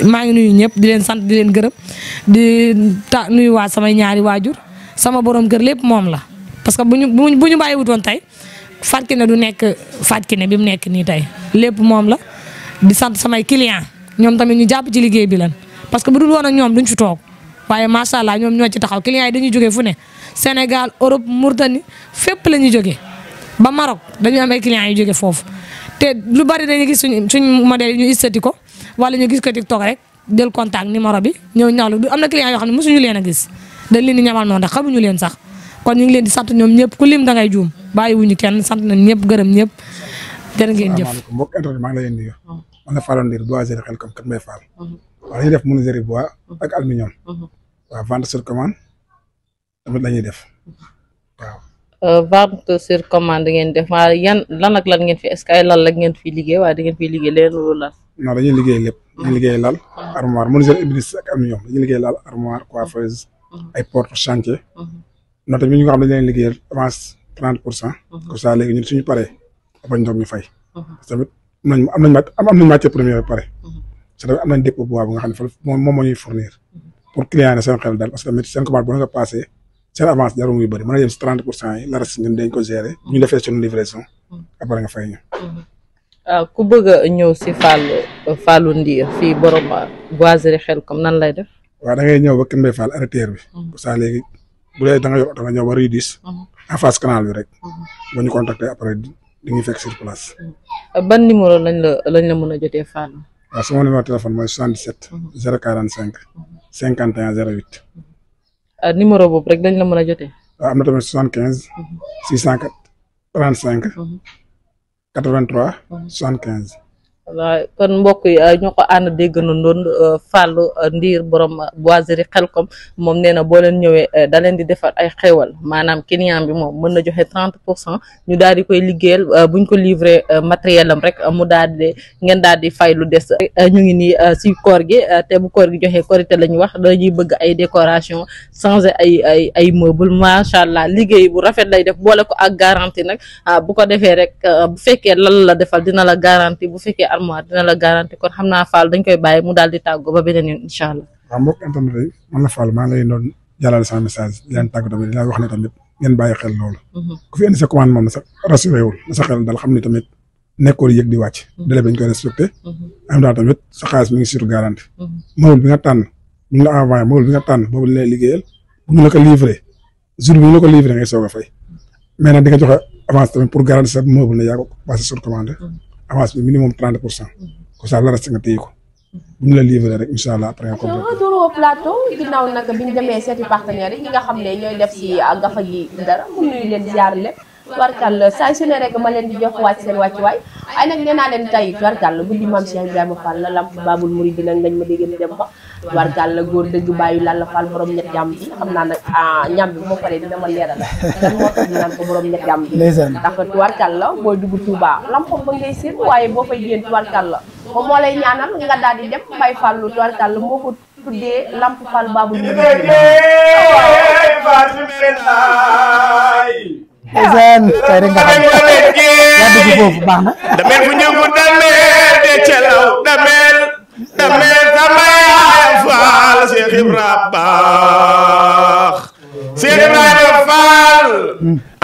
S14: maa ngi nuyu ñëpp di leen sant di leen gërëm di nuyu waa samay ñaari waajur sama borom kër lépp moom la. parce que bu ñu bàyyiwutoon tey Fatou Kiné du nekk Fatou Kiné bi mu nekk nii tey lépp moom la di sant samay client ñoom tamit ñu jàpp ci liggéey bi lan parce que bu dul woon ak ñoom duñ fi toog waaye macha allah ñoom ñoo ci taxaw clients yi dañuy jógee fu ne Sénégal Europe Mauritanie fépp la ñuy jógee ba Maroc dañuy am ay clients yu jógee foofu te lu bari dañuy gis suñ modèle yi ñu istati ko wala ñu gis ko TikTok rek jël contact numéro bi ñëw ñawlu du am na clients yoo xam ne mosuñu leen a gis dañ leen di ñamal noonu ndax xamuñu leen sax kon ñu ngi leen di sant ñoom ñëpp ku lim da ngay juum bàyyiwuñu kenn sant nañ ñëpp gërëm ñëpp jërë ngeen jëf.
S4: asalaamaaleykum mbokk internet maa ngi lay nuyu. man la Fallou Ndir boiserie Xelcom Kër Mbaye Fall. waaw dañuy def menuiserie bois ak aluminium. waaw vente sur commande tamit la ñuy def waaw.
S6: vente sur commande ngeen def maa yan lan ak lan ngeen fi est-ce que ay lal la ngeen fi liggéey waaye da ngeen fi liggéey leen loolu lal.
S4: non dañuy liggéey lépp. dañuy liggéey lal armoire menuiserie iblis ak aluminium dañuy liggéey lal armoire coiffeuse ay porte chantier. non tamit ñu nga xam ne dañu leen liggéeyal avance 30%. comme ça léegi ñun suñu paree bañ doog ñu fay. tamit am nañ matière première ba pare. te tamit am nañ dépôt bois bu nga xam ne moom moo ñuy fournir. pour client yi seen xel daal parce que tamit seen commande bu nga passé seen avance jarul muy bëri mën na yem si 30% yi la reste ñun dañ ko gérer bu ñu defee suñu livraison après nga fay ñu.
S6: ku bëgg a ñëw si Fallou Ndir fii borom boiserie Xelcom nan lay def.
S4: waaw da ngay ñëw ba Kër Mbaye Fall arrêteur bi. pour ça léegi bu dee da nga yor oto nga ñëw ba Rue 10 en face canal bi rek boo ñu contacter après di ngi fekk sur place.
S6: ban numéro lañ la mën a jotee Fall.
S4: waaw sama numéro téléphone mooy 77 045 51 08.
S6: numéro boobu rek dañ la mën a jotee.
S4: waaw am na tamit 75 635 83 75.
S6: waaw kon mbokk yi ñoo ko ànd dégg na doon Fallou Ndir borom boiserie Xelkom moom nee na boo leen ñëwee da leen di defar ay xéwal maanaam client bi moom mën na joxe 30% ñu daal di koy liggéeyal buñ ko livrer matériel am rek mu daal di ngeen daal di fay lu des. ñu ngi nii si koor gi te bu koor gi joxee korité la ñu wax dañuy bëgg ay décoration changer ay meuble macha allah liggéey bu rafet lay def boole ko ak garantie nag bu ko defee rek bu fekkee lal la defal dina la garantie bu fekkee dina la garanti kon xam naa Fall dañ koy bàyyi mu daal di tàggoo ba beneen yoon incha allah.
S4: waaw mbokk internet yi man la Fall maa ngi lay doon jàllale sama message di leen tàggu tamit di leen wax ne tamit ngeen bàyyi xel loolu. ku fi indi sa commande moom na sa rassuré wul na sa xel dal xam ni tamit nekkoon yëg di wàcc. délai bi dañ koy respecté. en même temps tamit sa xaalis mi ngi sur garantie. meuble bi nga tànn bu ñu la envoyé meuble bi nga tànn boobu la lay liggéeyal bu ñu la ko livré jour bi ñu la ko livré ngay soog a fay mais nag di nga joxe avance tamit pour garantir sa meuble ne yaa ko passé sur commande. avance bi minimum 30%. comme ça la reste nga téye ko bu ñu la livré rek incha allah après nga ko.
S1: retour au plateau ginnaaw nag bi ñu demee seeti partenaires yi ñi nga xam ne ñooy def si gafa gi dara mu nuyu leen ziar leen tubarkàlla saa su ne rek ma leen di jox wàcc seen wàccuwaay ay nag nee naa leen tey tubarkàlla guddi maam Cheikh Ibrahima Fall la lamp Babul Mouride nag ngañ ma dégg dem ba tubarkàlla góor dëgg bàyyi Lalla Fall borom ñett jàmm bi xam naa nag ñam bi bu ma paree dina ma leeral lan moo tax ñu naan ko borom ñett jàmm bi ndax tubarkàlla booy dugg Touba lampam ba ngay seen waaye boo fay génn tubarkàlla moom moo lay ñaanal nga daal di dem Baye Fallu tubarkàlla moo ko tuddee lamp Fall Babul Mouride
S2: Ezen tey rek nga xam yaa dugg foofu baax na.
S15: damel fu ñëngu damel de celaw damel sama yaay Fall Cheikh Ibrahima baax Cheikh Ibrahima Fall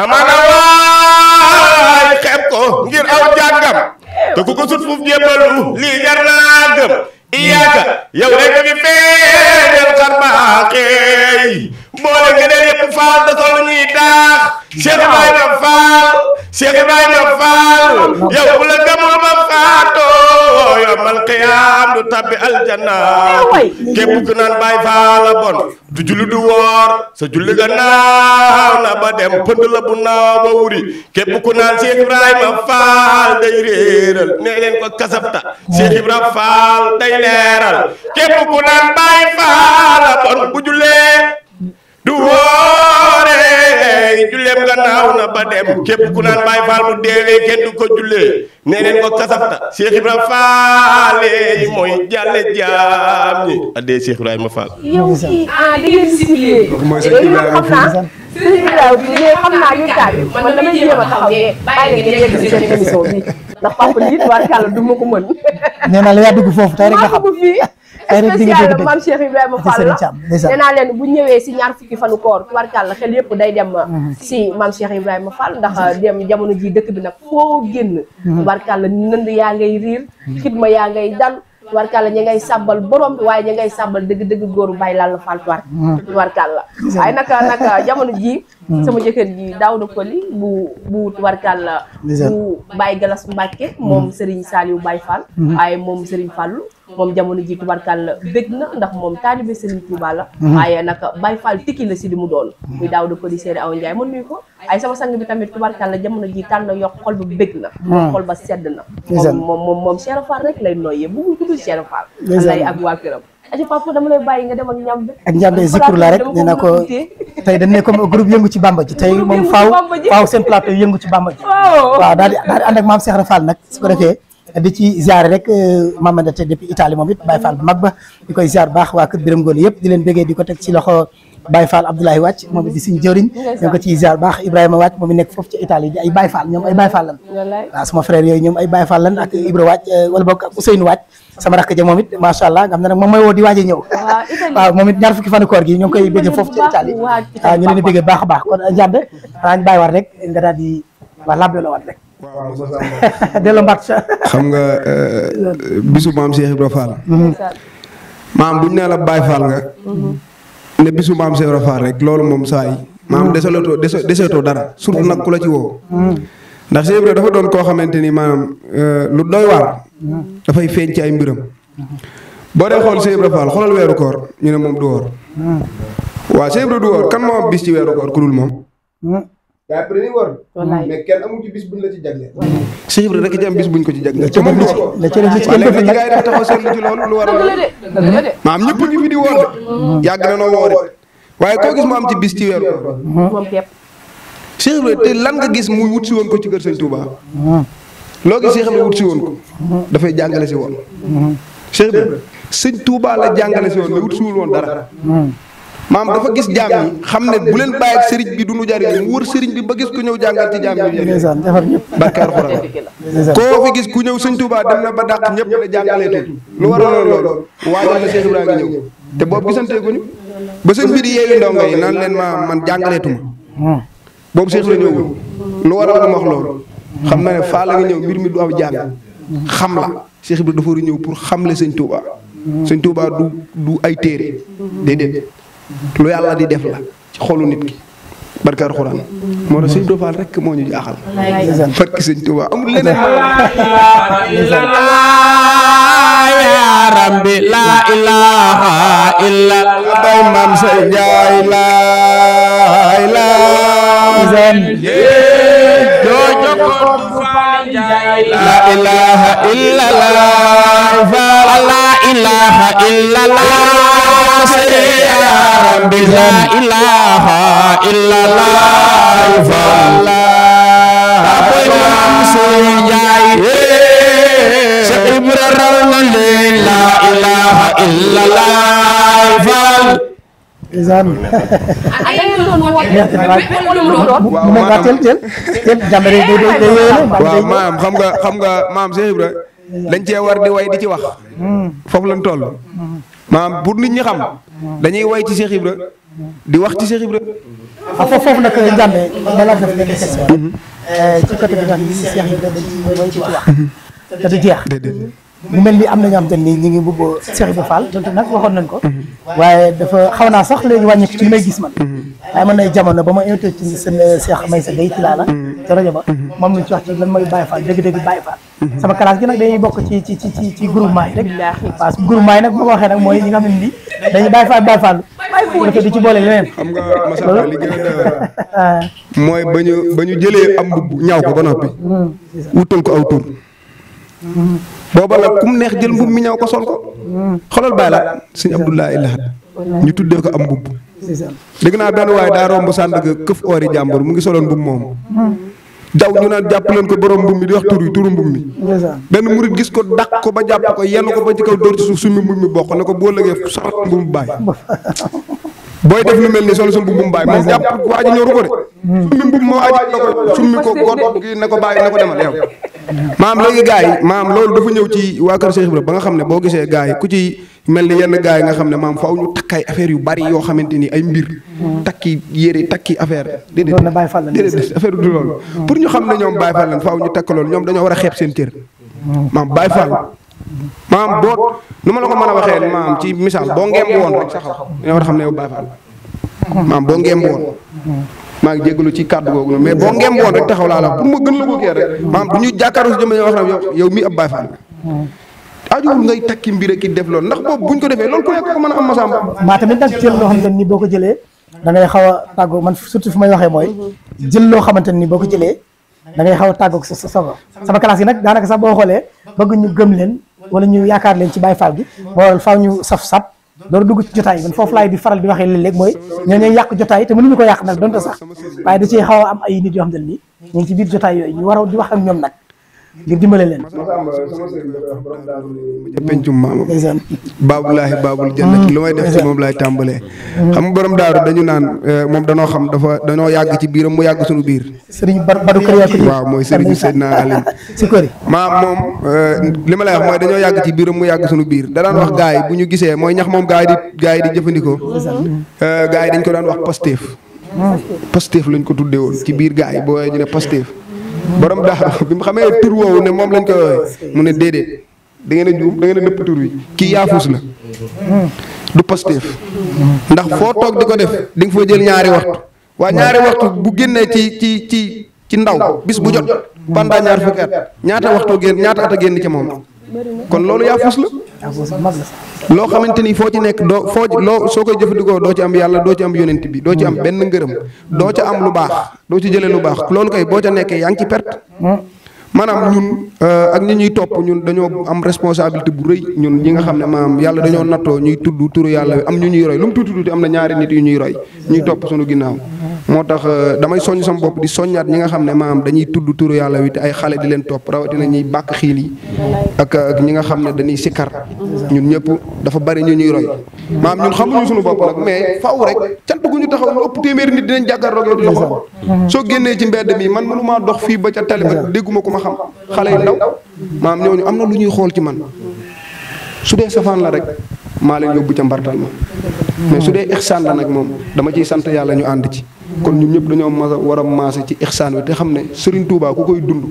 S15: amana waay xeeb ko ngir aw jàngam te ku ko sut fuuf jébbalu lii jar naa gëm iyaaka yow rek fi feeñal xar baaxeey boole ngeen yëpp Fall da sol ñuy daax Cheikh Ibrahima Fall Cheikh Ibrahima Fall yow bu la gëmul ba faatoo yombal xiyaam du tabbi aljanna képp ku naan Baay Fall la bon du julli du woor sa julli ga naaw na ba dem pënd la bu naaw ba wuri képp ku naan Cheikh Ibrahima Fall day réeral nee leen ko kasabta Cheikh Ibrahima Fall day leeral képp ku naan Baay Fall la bon bu jullee du woore julleem nga naaw na ba dem képp ku naan Baay Fall bu deewee kenn du ko jullee nee leen ko kasafta Cheikh Ibrahima Fall mooy jàlle jaam ñi addee Cheikh Ibrahima Fall.
S1: yow ci da ngeen simuler
S4: mooy sëñ Ibrahima
S1: xam naa ñu taal man damay jéem a taxaw ne bàyyi ngeen yegg si seen émission bi ndax papa nit tubarkàlla du ma ko mën.
S2: nee naa la yaa dugg foofu tey rek nga xam tey rek di nga dégg
S1: maam Cheikh Ibrahima Fall la nee naa leen bu ñëwee si ñaar fukki fanu koor tubarkàlla xel yëpp day dem si maam Cheikh Ibrahima Fall ndax dem jamono ji dëkk bi nag foo génn tubarkàlla nënd yaa ngay riir xidma yaa ngay dal tubarkàlla ña ngay sàbbal borom bi waaye ña ngay sàbbal dëgg-dëgg góoru Baye Lalla Fall tubarkàlla waaye naka jamono ji sama jëkkër ji Daouda Koli bu tubarkàlla bu Baye Galas Mbacke moom Serigne Saliou Baye Fall waaye moom Serigne Fallou moom jamono ji tubarkàlla bég na ndax moom taalibe Serigne Touba la waaye naka Baye Fall tikki la si li mu doon muy Daouda Koli Seydou Awa Ndiaye mën nuyu ko ay sama sang bi tamit tubarkàlla jamono ji tànn yokk xol ba bég na xol ba sedd na moom Cheikh Fall rek lay nooyee bu mu tudd Cheikh Fall lay ak waa këram aja papa dama lay bàyyi nga dem ak ñam bi
S2: ak ñambe zikru la rek nee na ko tey dañ ne comme groupe yëngu ci Bamba ji tey moom faaw seen plateau yëngu ci Bamba ji waaw daal di ànd ak maam Cheikh Fall nag su ko defee di ci ziare rek Mamada te depuis Italie moom it Baye Fall bu mag ba di koy ziar baax waa kër Biram Ngoone yëpp di leen bëggee di ko teg ci loxo Baye Fall Abdoulaye Wàcc moom it di suñu jëriñ ñoo ko ciy ziar baax Ibrahima Wàcc moom it nekk foofu ci Italie di ay Baye Fall ñoom ay Baye Fall lan waaw sama frère yooyu ñoom ay Baye Fall lan ak Ibra Wàcc wala boog ak Ousseynou Wàcc sama rakk ja moom it macha allah nga xam ne nag moom mooy woo di waaj a ñëw waaw moom it ñaar fukki fanu koor gi ñoo ngi koy bëggee foofu ci Italie waaw ñu leen di bëggee baax a baax kon njàmbe xanaa ñu bàyyi war rek nga daal di waa labbe la wat rek delloo mbaat
S4: xam nga bisu maam Cheikh Ibrahima Fall maam buñ nee la Baye Fall nga ne bisu maam Cheikh Ibra Fall rek loolu moom saa yi maam deseetoo dara surtout nag ku la ci woo ndax Cheikh Ibra dafa doon koo xamante ni maanaam lu doy waar dafay feeñ ci ay mbiram boo dee xool Cheikh Ibra Fall xoolal weeru koor ñu ne moom du woor waaw Cheikh Ibra du woor kan moo am bis ci weeru koor ku dul moom gaa yi dañuy woor mais kenn amul ci bis buñ la ci jagleel Cheikh Ibra rek ci am bis buñ ko ci jagleel te moom du woor léegi gaa yi dafa taxaw seetlu ci loolu lu war a maam ñëpp ngi fi di woor de yàgg na noo woor waaye koo gis mu am ci bis ci weeru koor Cheikh Ibra te lan nga gis muy wut si woon ko ci kër Sëñ Touba loo gis Cheikh Ibra wut si woon ko dafay jàngale si woon Cheikh Ibra Sëñ Touba la jàngale si woon mais wut si wul woon dara maam dafa gis jaam yi xam ne bu leen bàyyi ak sëriñ bi du nu jariñ mu wër sëriñ bi ba gis ku ñëw jàngal ci jaam yi jariñ barke Alxuraan koo fi gis ku ñëw Sëñ Touba dem na ba dàq ñëpp la jàngaleetul lu waroon loolu waajal na Cheikh Ibra ngi ñëw te boobu gisanteeguñu ba sëñ bi di yeewi ndongo yi naan leen man jàngaleetuma boobu Cheikh Ibra ñëwul lu waral lu ma wax loolu xam na ne faa la nga ñëw mbir mi du am jàng xam la Cheikh Ibra dafa war a ñëw pour xamle Sëñ Touba Sëñ Touba du ay téere déedéet lu yàlla di def la ci xolu nit ki barke Alxuraan moo tax Sëñ Ibra Fall rek moo ñu jaaxal barke Sëñ Touba amul leneen
S15: ya rabbi la ilaha illa bay maam say njaay la la ilaha illa la ilaha illa la ya rabbi la ilaha illa la bay maam say njaay Cheikh Ibra raw na leen la ilaha illa la
S4: waaw maam xam nga maam Cheikh Ibra dañ cee war di way di ci wax foofu lañ toll maam pour nit ñi xam dañuy way ci Cheikh Ibra di wax ci Cheikh Ibra
S2: foofu nag Ndiamé balaa def benn question ci côté bi nga xam ne Cheikh Ibra dañ ci way ci wax te du jeex mu mel ni am na ñoo xam te ni ñu ngi bëgg Cheikh Ibra Fall donte nag waxoon nañ ko waaye dafa xaw naa sax léegi wàññi ci li may gis man waaye man nay jamono ba ma invité ci seen Cheikh Maysa Gueye ci laa la ca rajo ba moom lañ ci wax ci lan mooy Baye Fall dëgg-dëgg Baye Fall sama classe gi nag dañuy bokk ci groupement yi rek parce que groupement yi nag bu ma waxee nag mooy ñi nga xam ne ni dañuy Baye Fall dafa di ci boole leneen
S4: xam nga masala li gën a mooy ba ñu jëlee am mbubb ñaaw ko ba noppi wutal ko aw tur booba nag kum neex jël mbubb mi ñaw ko sol ko xoolal Baye la Sëñ Abdoulaye Lahat ñu tuddee ko am mbubb dégg naa benn waaye daa romb Sandaga këf oori jàmbur mu ngi soloon mbubb moomu daw ñu naan jàpp leen ko borom mbubb mi di wax turu mbubb mi benn murit gis ko dàq ko ba jàpp ko yenn ko ba ci kaw dóor ci suuf summi mbubb mi bokk ne ko boo lëgee sol mbubb baay booy def lu mel ni sol sa mbubbum baay moom jàpp waa ji ñoru ko de summi mbubb moo aji na ko summi ko god gi ne ko bàyyi ne ko demal yow maam léegi gars yi maam loolu dafa ñëw ci waa kër Cheikh Ibra ba nga xam ne boo gisee gars yi ku ci mel ni yenn gars yi nga xam ne maam faaw ñu takk ay affaire yu bari yoo xamante ni ay mbir takki yére takki affaire déedéet affaire du loolu pour ñu xam ne ñoom Baye Fall lañ faaw ñu takk loolu ñoom dañoo war a xeeb seen cër maam Baye Fall maam boo nu ma la ko mën a waxee maam ci misaal boo ngemb woon rek sax dañoo war a xam ne yow Baye Fall maam boo ngemb woon maa ngi jégalu ci kàddu googu mais boo ngemb woon rek taxaw laa la pour ma gën la ko kii rek maam bu ñu jàkkaarloo si jëmm wax na yow mii ab Baye Fall ajuwul ngay takki mbir ki def loolu ndax boobu buñ ko defee loolu ku nekk ko mën a am masamba
S2: maa tamit nag jël loo xamante ni boo ko jëlee da ngay xaw a tàggoo man surtout fu may waxee mooy jël loo xamante ni boo ko jëlee da ngay xaw a tàggoog sa sama classe yi nag daanaka sax boo xoolee bëgg ñu gëm leen wala ñu yaakaar leen ci Baye Fall gi moo waral faaw ñu saf-sap loolu dugg ci jotaay man foofu laay di faral di waxee léeg-léeg mooy ñoo ñooy yàq jotaay te mënuñu ko yàq nag donte sax waaye da ciy xaw a am ay nit yoo xam ne nii ñu ngi ci biir jotaay yooyu ñu war a di wax ak ñoom nag ngir dimbale leen
S4: pencum maama baabulaahi baabul jannati lu may def ci moom laay tàmbalee xam nga borom daaru dañu naan moom danoo xam dañoo yàgg ci biiram mu yàgg suñu biir
S2: sëriñ Badou Kër yaa ko
S4: waaw mooy sëriñ Seydina Alim
S2: si kori
S4: maam moom li ma lay wax mooy dañoo yàgg ci biiram mu yàgg suñu biir da daan wax gars yi bu ñu gisee mooy ñax moom gars yi di jëfandikoo gars yi dañ ko daan wax Pastef lañ ko tuddee woon ci biir gars yi boo ñu ne Pastef borom daaru bi mu xamee tur woowu ne moom lañ ko woowee mu ne déedéet da ngeen a juum da ngeen a nëpp tur wi kii yaafus la du Pastef ndax foo toog di ko def di nga fa jël ñaari waxtu waa ñaari waxtu bu génnee ci ndaw bis bu jot pendant ñaar fukki at ñaata at a génn ci moom kon loolu yaa fus la loo xamante ni foo ci nekk soo koy jëfandikoo doo ci am yàlla doo ci am yonent bi doo ci am benn ngërëm doo ca am lu baax doo ci jëlee lu baax loolu kay boo ca nekkee yaa ngi ci perte maanaam ñun ak ñi ñuy topp ñun dañoo am responsabilité bu rëy ñun ñi nga xam ne maanaam yàlla dañoo nattoo ñuy tudd turu yàlla am ñu ñuy roy lu mu tuuti am na ñaari nit yu ñuy roy ñuy topp suñu ginnaaw moo tax damay soññ sama bopp di soññaat ñi nga xam ne maanaam dañuy tudd turu yàlla wi te ay xale di leen topp rawatina ñuy bàkk xiil yi ak ñi nga xam ne dañuy sikkar ñun ñëpp dafa bari ñu ñuy roy maanaam ñun xamuñu suñu bopp nag mais faw rek cant gu ñu taxaw lu ëpp téeméeri nit dinañ jàkkaarloog yow di la xool soo génnee ci mbedd mi man mënumaa dox fii ba ca tali ba dégguma ko ma xam xale yu ndaw maam ñooñu am na lu ñuy xool ci man su dee safaan la rek maa leen yóbbu ca mbartal ma mais su dee ixsaan la nag moom dama ciy sant yàlla ñu ànd ci kon ñun ñëpp dañoo war a maase ci ixsaan wi te xam ne Serigne Touba ku koy dund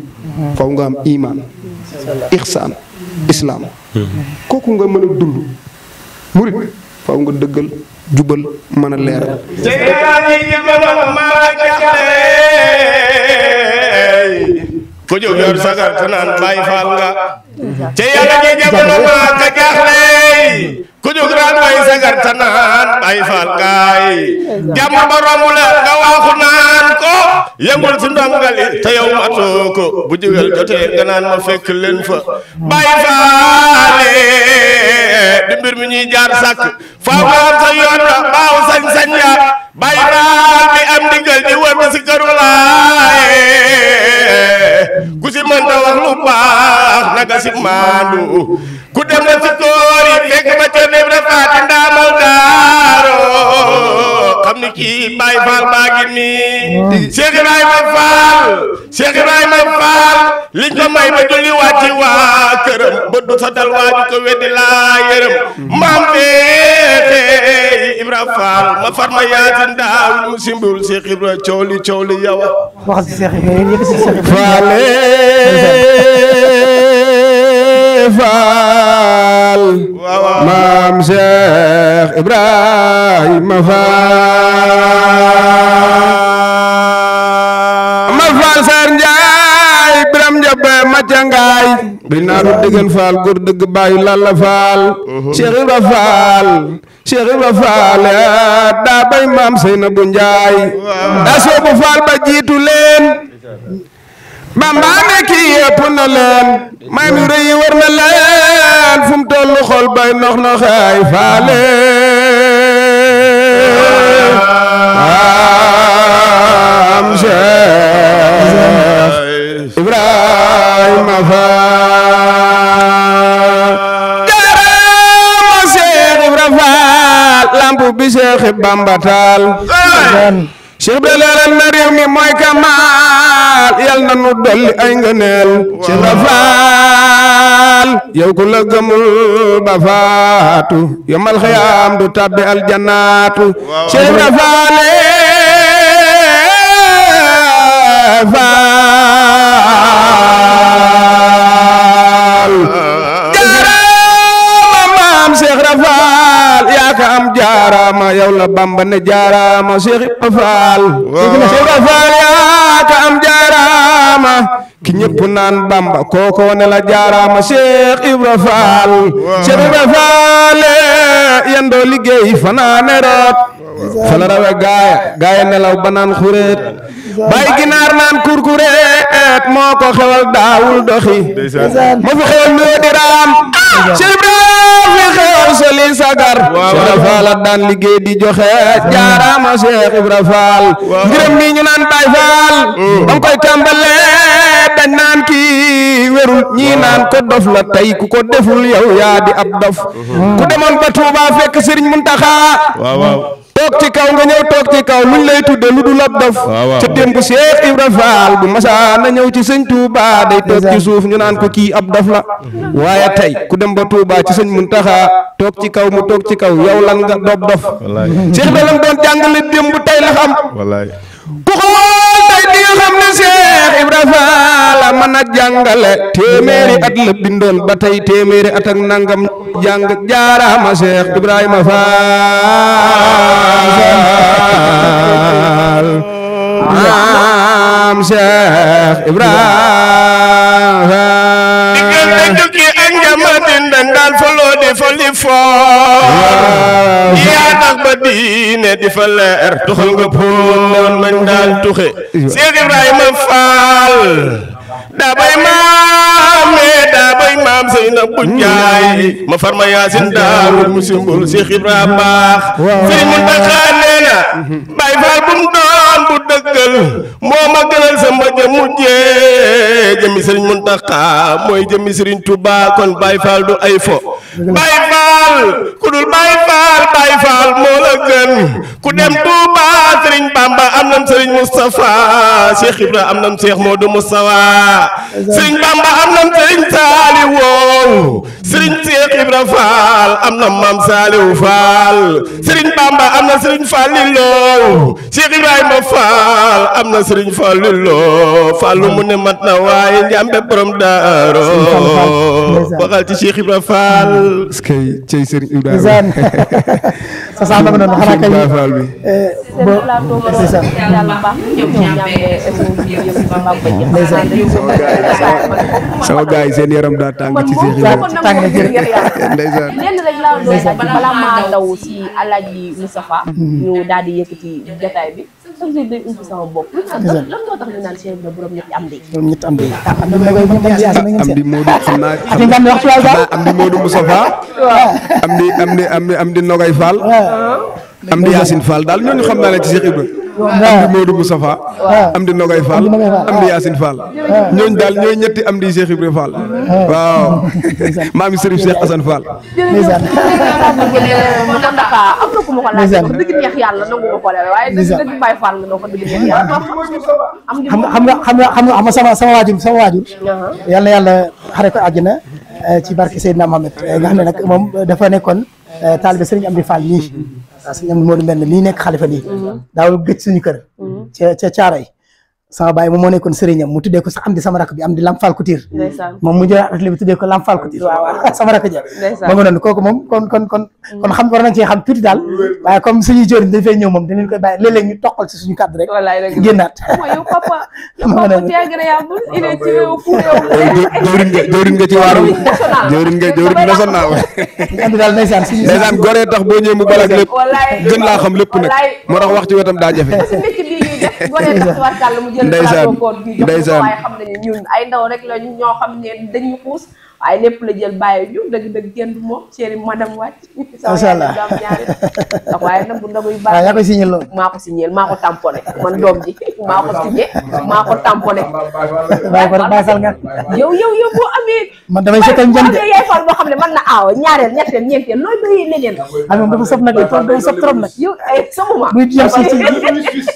S4: faw nga am imaan ixsaan islaam kooku nga mën a dund murit faw nga dëggal jubal mën a leeral
S15: ku jóg yor sagar te naan Baay Faal nga ca yàlla ji jamono maa ka jaaxle ku jóg naan way sagar te naan Baay Faal ngaay jàmm ba romb la nga waaxu naan ko yëngul si ndongali te yow matoo ko bu jógal jotee nga naan ma fekk leen fa Baay Faale di mbir mi ñuy jaar sàkk faaw nga am sa yoon la baaw sañ-sañ ya Baay Faal bi am ndigal di wër si këru laaye ku si mën ta wax lu baax naka si maandu ku dem na si koor yi fekk ba ca dem rafaati ndaamal daaro xam ni kii Baay Faal baa ngi nii Cheikh Ibrahima Fall liñ ko may ba julli wàcci waa këram ba du sa dal waa ji ko weddi laa yërëm maam feete Ibra Fall ma far ma yaatin daawul mu simbul Cheikh Ibra coow li yawa
S2: waxal ci Cheikh Ibrahima yëkkati ci Cheikh
S4: Fall maam Cheikh Ibrahima Fall ma Fall Sar Njaay Biram Njabe Macangaay bi naa lu dëggan Fall góor dëgg bàyyi Lalla Fall Cheikh Ibra Fall daa bay maam Seynabu Njaay daa soobu Fall ba jiitu leen Bamba ne kii yëpp na leen may mi rëy war na leen fu mu tollu xol bay nox noxaay faale am Cheikh Ibrahima Fall jaarama Cheikh Ibrahima Fall lampu bi Cheikh Bamba taal Cheikh bi leeral na réew mi mooy Kamal yal na nu dolli ay ngëneel Cheikh Ibra Fall yow ku la gëmul ba faatu yomal xiyaam du tabbi aljanaatu Cheikh Ibra Fall jaarama maam Cheikh Ibra Fall yaa ka am jaarama yow la Bamba ne jaarama Cheikh Ibra Fall Cheikh Ibra Fall yaa ka am jaarama ki ñëpp naan Bamba kooko ne la jaarama Cheikh Ibra Fall Cheikh Ibra Fall yendoo liggéey fanaane root fa la rawe gaaya nelaw ba naan xureet bay ginaar naan kurkureet moo ko xewal daawul doxi moo fi xewal nuyoo di raam Cheikh Ibra fi xewal soli sagar Cheikh Ibra Fall daan liggéey di joxe jaarama Cheikh Ibra Fall ngërëm mi ñu naan Baay Fall bam koy tàmbale dañ naan kii wérul ñii naan ko dof la tey ku ko deful yow yaa di ab dof ku demoon ba Touba fekk Serigne Mountakha toog ci kaw nga ñëw toog ci kaw luñ lay tudde lu dul ab dof ca démb Cheikh Ibra Fall bu masaa na ñëw ci sëñ Touba day toog ci suuf ñu naan ko kii ab dof la waaye tey ku dem ba Touba ci sëñ Mountakha toog ci kaw mu toog ci kaw yow lan nga dof Cheikh Ibra lam doon jàngale démb tey la xam ku xool tey di nga xam ne Cheikh Ibra Fall yaa mën a jàngale téeméeri at la bindoon ba tey téeméeri at ak nangam jàng jaaraama Cheikh Ibrahima Fall maam Cheikh Ibrahima
S15: diggante jukki ak njamatin dañ daan foloo di foli foo yaa tax ba diine di fa leer tuxal nga poon mañ daan tuxe Cheikh Ibrahima Fall daa bay maam Seynabou Ndiaye ma farma Yaasin Daaru mu simbul Cheikh Ibrahima baax Sëriñ Muntaxa nee na Baay Faal bu mu doon bu dëggal moo ma gënal sama jëmu jee jëmi Sëriñ Muntaxa mooy jëmi Sëriñ Tuubaa kon Baay Faal du ay fo Baay Faal ku dul Baay Faal moo la gën ku dem Tuubaa Sëriñ Bamba am nam Sëriñ Moustapha Cheikh Ibrahima am nam Cheikh Modou Moustapha Sëriñ Bamba am nam Sëriñ Saaliw Sëriñ Cheikh Ibrahima Fall am na Maam Saaliw Fall Sëriñ Bamba am na Sëriñ Fallilo Cheikh Ibrahima Fall am na Sëriñ Fallilo Fallu mu ne mat na waaye njàmbe borom daaro waxal ci Cheikh Ibrahima Fall
S4: skay cey Sëriñ Ibrahima
S2: sa sa ma non xana kay
S4: Fall bi
S1: c'est ça yàlla baax ñoom ñambe
S4: sama gaay seen yaram daa tàng ci Cheikh Ibrahima
S2: tàng na jër
S4: ndeysaan
S1: lenn rek laa doon laaj bala maa daw si Alaaji Moustapha ñu daal di yëkkati jotaay bi chaque jour day umpi sama bopp lan moo tax ñu naan Cheikh Ibrahima borom ñetti am de
S2: borom ñetti am de am di
S4: Modou xam naa am di Modou Moustapha am di Nogay Fall am di Yacine Fall daal ñooñu xam naa leen ci Cheikh Ibrahima am di Modou Moustapha am di Nogay Fall am di Yacine Fall ñooñu daal ñooy ñetti am di Cheikh Ibrahima Fall waaw maami Serigne Cheikh Assane Fall
S1: mu ko ndaka am na ku ma ko laaj ko dëgg neex yàlla nangu ma ko lewe waaye dëgg Baye Fall nga ko dëgg neex yàlla
S2: xam nga sama waajur yàlla yàlla xare ko àjjana ci barke Seydina Mohamed nga xam ne nag moom dafa nekkoon taalibe Serigne Amdi Fall nii waaw Serigne Amdi Modou Mbène nii nekk xalifa nii daawul gëj suñu kër ca Caaroy sama baay moom moo nekkoon sëriñam mu tuddee ko sax am di sama rakk bi am di Lam Fall Couture moom mu jël atelier bi tuddee ko Lam Fall Couture waaw sama rakk ja ma nga noonu kooku moom kon xam war nañ cee xam tuuti daal waaye comme suñuy jëriñ dañ fay ñëw moom dinañ koy bàyyi léeg-léeg ñu toqal ci suñu kàddu rek génnaat
S1: yow papa c'est agréable il est tiré au four
S4: jëwriñ nga ci waaru jëwriñ national
S2: andi daal
S4: ndeysaan goree tax boo ñëwee mu balak lépp gën laa xam lépp nag moo tax wax ci wetam daa jafe
S1: ndeysaan waaye xam nañu ñun ay ndaw rek la ñoo xam ne dañu xuus waaye lépp la jël bàyyi ñu dëgg kenn du moom chéri madame wàcc
S2: macha allah
S1: ndax waaye nag bu ndaguy baax
S2: yaa koy signé loolu
S1: maa ko signé maa ko tamponné man doom ji maa ko signé maa ko tamponné
S2: Baye Fall nga
S1: yow boo amee
S2: man damay seetal njënd de
S1: yaay Fall boo xam ne man na aaw ñaareel ñetteel ñeenteel looy bëri leneen
S2: moom dafa sopp nag dafa sopp trop nag
S1: yow ay sama
S2: du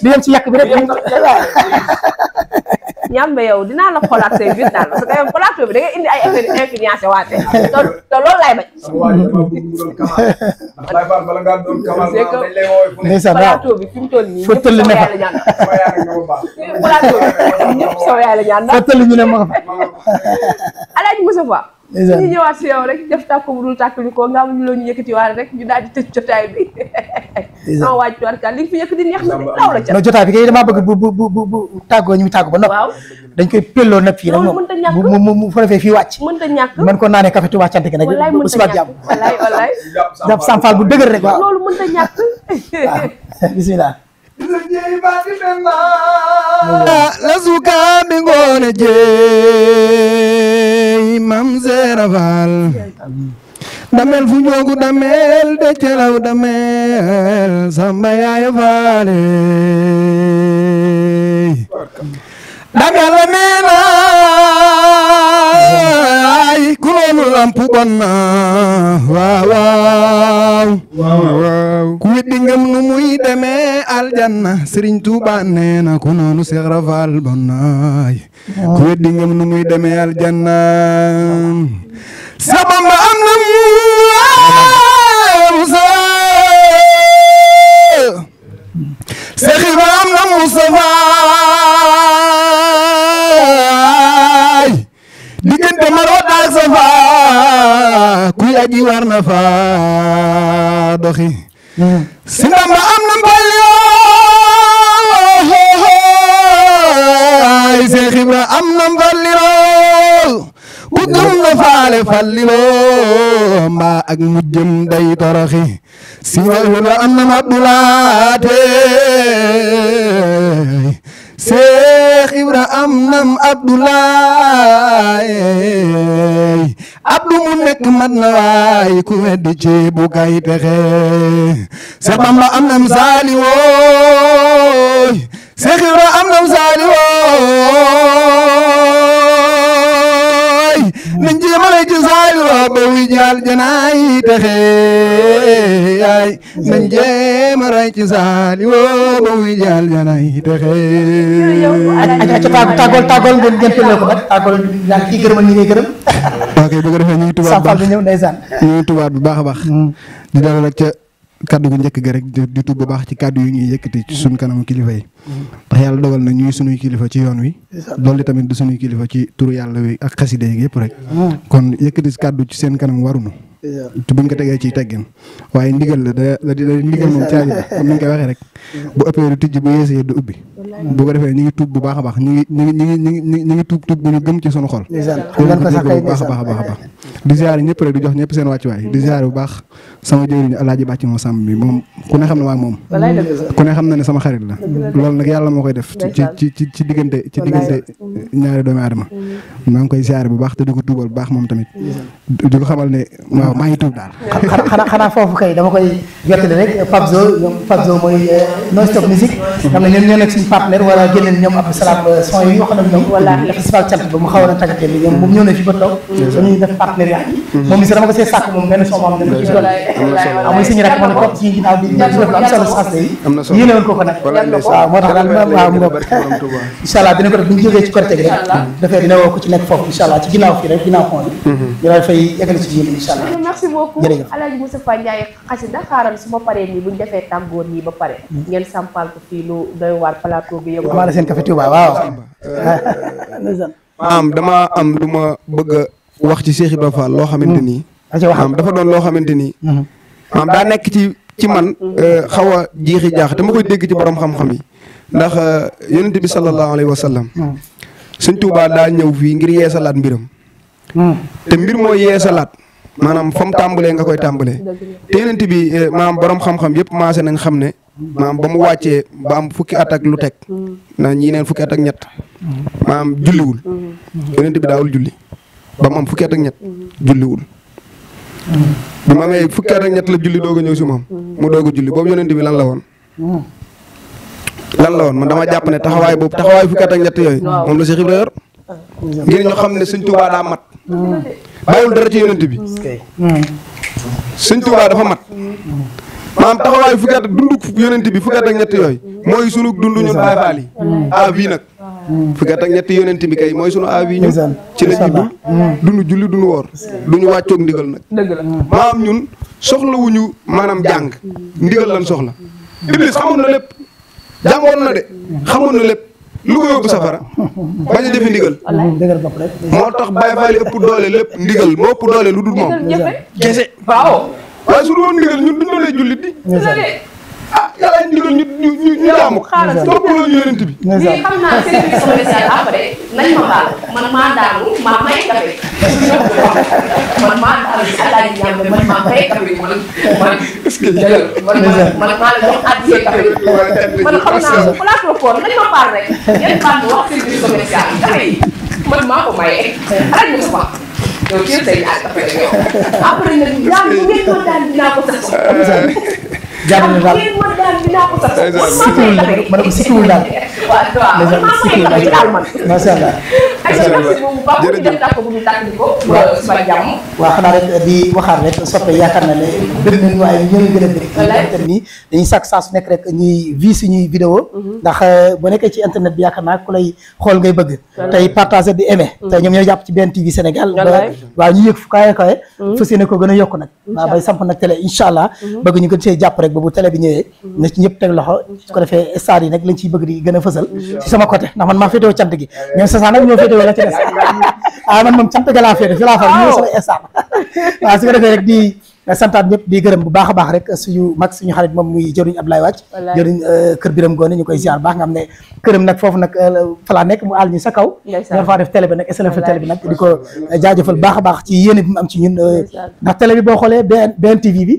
S2: yem ci yàq bi rek
S1: ñambe yow dinaa la xoolaat say biir daal parce que yow plateau bi da ngay indi ay affaire influence waate te loolu laay bañ plateau bi fi mu toll nii ñëpp sama yaay la ñaan plateau bi ñëpp sama yaay la ñaan
S2: fa tëll ñu ne ma fa
S1: Alaaji Moustapha ñu ñëwaat si yow rek def tàkk bu dul tàkk li ko nga am ñu loo ñu yëkkati waale rek ñu daal di tëj jotaay bi sama waaj tuwarka li nga fi yëkkati neex na law la ca
S2: no jotaay bi kay damaa bëgg bu tàggoo ñu tàggu ba noppi dañ koy pelloo nag fii nag moom mu fa defee fii wàcc
S1: mënta ñàkk
S2: mën ko naanee café Touba cant gi nag bu subaat jàmm
S1: wallaay
S2: jàpp Sam Fall bu dëgër rek waaw
S1: loolu mënta ñàkk
S2: bismillah
S4: la suka bi ngoone jeey mam Seera Faal damel fu njoogu damel de celaw damel samba yaaya faale damel la neena ay ku noonu lampu bon na waaw ku weddi ngëm nu muy demee aljanna Sëriñ Tuuba neena ku noonu Seex Ibra Faal bon na ku weddi ngëm nu muy demee aljanna sa Bamba am na Musa Seex Ibra am na Mustafa ji war na fa doxi si Bamba am na mballiloo Seex Ibra am na mballiloo ku gëm na faale falliloo mbaa ak mujjëm day toroxi si Ibra am na Abdulaate Seex Ibra am nam Abdoulaye Abdu mu nekk mat na waay ku weddi ci bu kay texe Seex Bamba am nam Saaliwoo Seex Ibra am nam Saaliwoo nañ jéemale ci Saaliwoo ba wi jaal janaay texe yaay nañ jéemale ci Saaliwoo ba wi jaal janaay texe
S2: tàggool ngeen tëjee ko nag tàggool daal kii gërëmal ñi ngay gërëm.
S4: ok bu ko defee ñu ngi tubaab bu baax
S2: bi ñëw ndeysaan.
S4: ñu ngi tubaab bu baax a baax. di dalal rek ca kaddu gu njëkk ga rek di tuub bu baax ci kaddu yi ñuy yëkkati ci suñ kanamu kilifa yi. ndax yàlla dogal na ñuy sunuy kilifa ci yoon wi. loolu tamit du sunuy kilifa ci turu yàlla wi ak xaside yi yëpp rek. kon yëkkati kaddu ci seen kanam warunu te buñ ko tegee ci teggin waaye ndigal la da ndigal moom caabi la comme ni ñu koy waxee rek bu ëppee du tijji bu yeesee du ubbi bu ko defee ñu ngi tuub bu baax a baax ñu ngi tuub bu ñu gëm ci sunu xol bu baax a baax a baax di ziare ñëpp rek di jox ñëpp seen wàccuwaay di ziare bu baax sama jëriñ Alaaji Bàcci moo sàmm bi moom ku ne xam ne waa moom ku ne xam na ne sama xarit la loolu nag yàlla moo koy def ci diggante ñaari doomi aadama maa ngi koy ziare bu baax te di ko tuubal bu baax moom tamit di ko xamal ne waaw maa ngi tuub daal.
S2: xanaa foofu kay dama koy jottali rek Pape Zo mooy Non Stop Musique xam ne ñoo nekk suñu partenaire wala génneen ñoom Abdou Salam son yi wax na ñoom festival cant ba mu xaw na tàggatee bi ñoom moom ñëw na fi ba toog dañuy def partenariat yi moom mi sax dama ko see sàkk moom benn son moom dama ci doon amuy suñu rek moom toog ci ginnaaw di def lu am solo sas yi yéene woon ko ko nag waaw moo tax daal waaw mu ngoog incha allah dina ko def bu ñu jógee ci Korité gi rek dafay dina woo ko ci nekk foofu incha allah ci ginnaaw fii rek ginnaaw fond bi ñu daal fay eggali ci yéen incha allah.
S1: merci beaucoup Alaaji Moustapha Ndiaye xasida xaaral su ma paree nii bu ñu defee tàggoor nii ba pare ngeen sampal ko fii lu doy waar plateau bi yëpp
S2: maa seen café Touba waaw
S4: dama am lu ma bëgg a wax ci Cheikh Ibrahima Fall loo xamante nii dafa doon loo xamante nii daa nekk ci man xaw a jiixi jaax te ma koy dégg ci borom xam-xam yi ndax yonent bi sallallahu alayhi wa sallam Sëñ Tuubaa daa ñëw fii ngir yeesalaat mbiram te mbir moo yeesalaat maanaam fa mu tàmbalee nga koy tàmbalee te yonent bi maanaam borom xam-xam yëpp maase nañ xam ne maanaam ba mu wàccee ba am fukki at ak lu teg na ñii neen fukki at ak ñett maanaam julliwul yonent bi daawul julli ba mu am fukki at ak ñett julliwul bi ma amee fukki at ak ñett la julli doog a ñëw si moom mu doog a julli boobu yonent bi lan la woon man dama jàpp ne taxawaay boobu taxawaay fukki at ak ñett yooyu moom la Cheikh Ibra yor ngir ñu xam ne Sëñ Tuubaa daa mat bàyyiwul dara ci yonent bi Sëñ Tuubaa dafa mat maanaam taxawaay fukki at dundu yonent bi fukki at ak ñett yooyu mooy sunu dundu ñun Baay Faal yi à vie nag fukki at ak ñett yonent bi kay mooy sunu à vie ñun ci la ñuy dund julli duñu woor duñu wàccoog ndigal nag maanaam ñun soxlawuñu maanaam jàng ndigal lan soxla Iblis xamoon na lépp jàngoon na de xamoon na lépp lu ko yóbbu safara bañ a jëfe ndigal moo tax Baay Faal yi ëpp doole lépp ndigal moo ëpp doole lu dul moom kese waaw waaye su doon ndigal ñun duñ doole jullit di yàlla ndigal ñu jaamu topp loo ñu yonent bi
S1: lii xam naa service commercial après nañ ma baal man maa daanu maa may café man maa daanu Alaaji Ñambe man maa may café man maa la jox addiya café man xam naa plateau koor nañ ma baal rek yéen baal wax service commercial café yi man maa ko maye Alaaji Moustapha yow kii say ñaar café rek yow après nag daal bu ngeen ma daal dinaa ko sax
S2: jàpp na daal ma ne ko sikkiwul daal macha allah. waaw xanaa rek di waxaat rek soppe yaakaar na ne bëgg nañu waaye ñoo ngi gën a bëgg nii dañuy sàkk saa su nekk rek ñuy vie suñuy vidéo ndax boo nekkee ci internet bi yaakaar naa ku lay xool ngay bëgg tey partager di aimer te ñoom ñoo jàpp ci BNTV Sénégal waaw ñu yëg fu kawe kawe fas yéene ko gën a yokk nag waaw bay samp nag télé incha allah bëgg ñu gën see jàpp rek ba bu télé bi ñëwee na ci ñëpp teg loxo su ko defee stade yi nag lañ ciy bëgg di gën a fësal ci sama côté ndax man maa féetewoo cant gi ñoom sasa nag ñoo féetewoo la ci des man moom cant ga laa fee def fi laa far ñu sama instant waaw su ko defee rek di santaat ñëpp di gërëm bu baax a baax rek suñu mag suñu xarit moom muy jëriñ Abdoulaye Wàcc jëriñ kër Biram Ngoone ñu koy ziar baax nga xam ne këram nag foofu nag fa laa nekk mu àll ñu sa kaw ñoo faa def télé bi nag SLF télé bi nag di ko jaajëfal baax a baax ci yéene bi mu am ci ñun ndax télé bi boo xoolee BNTV bi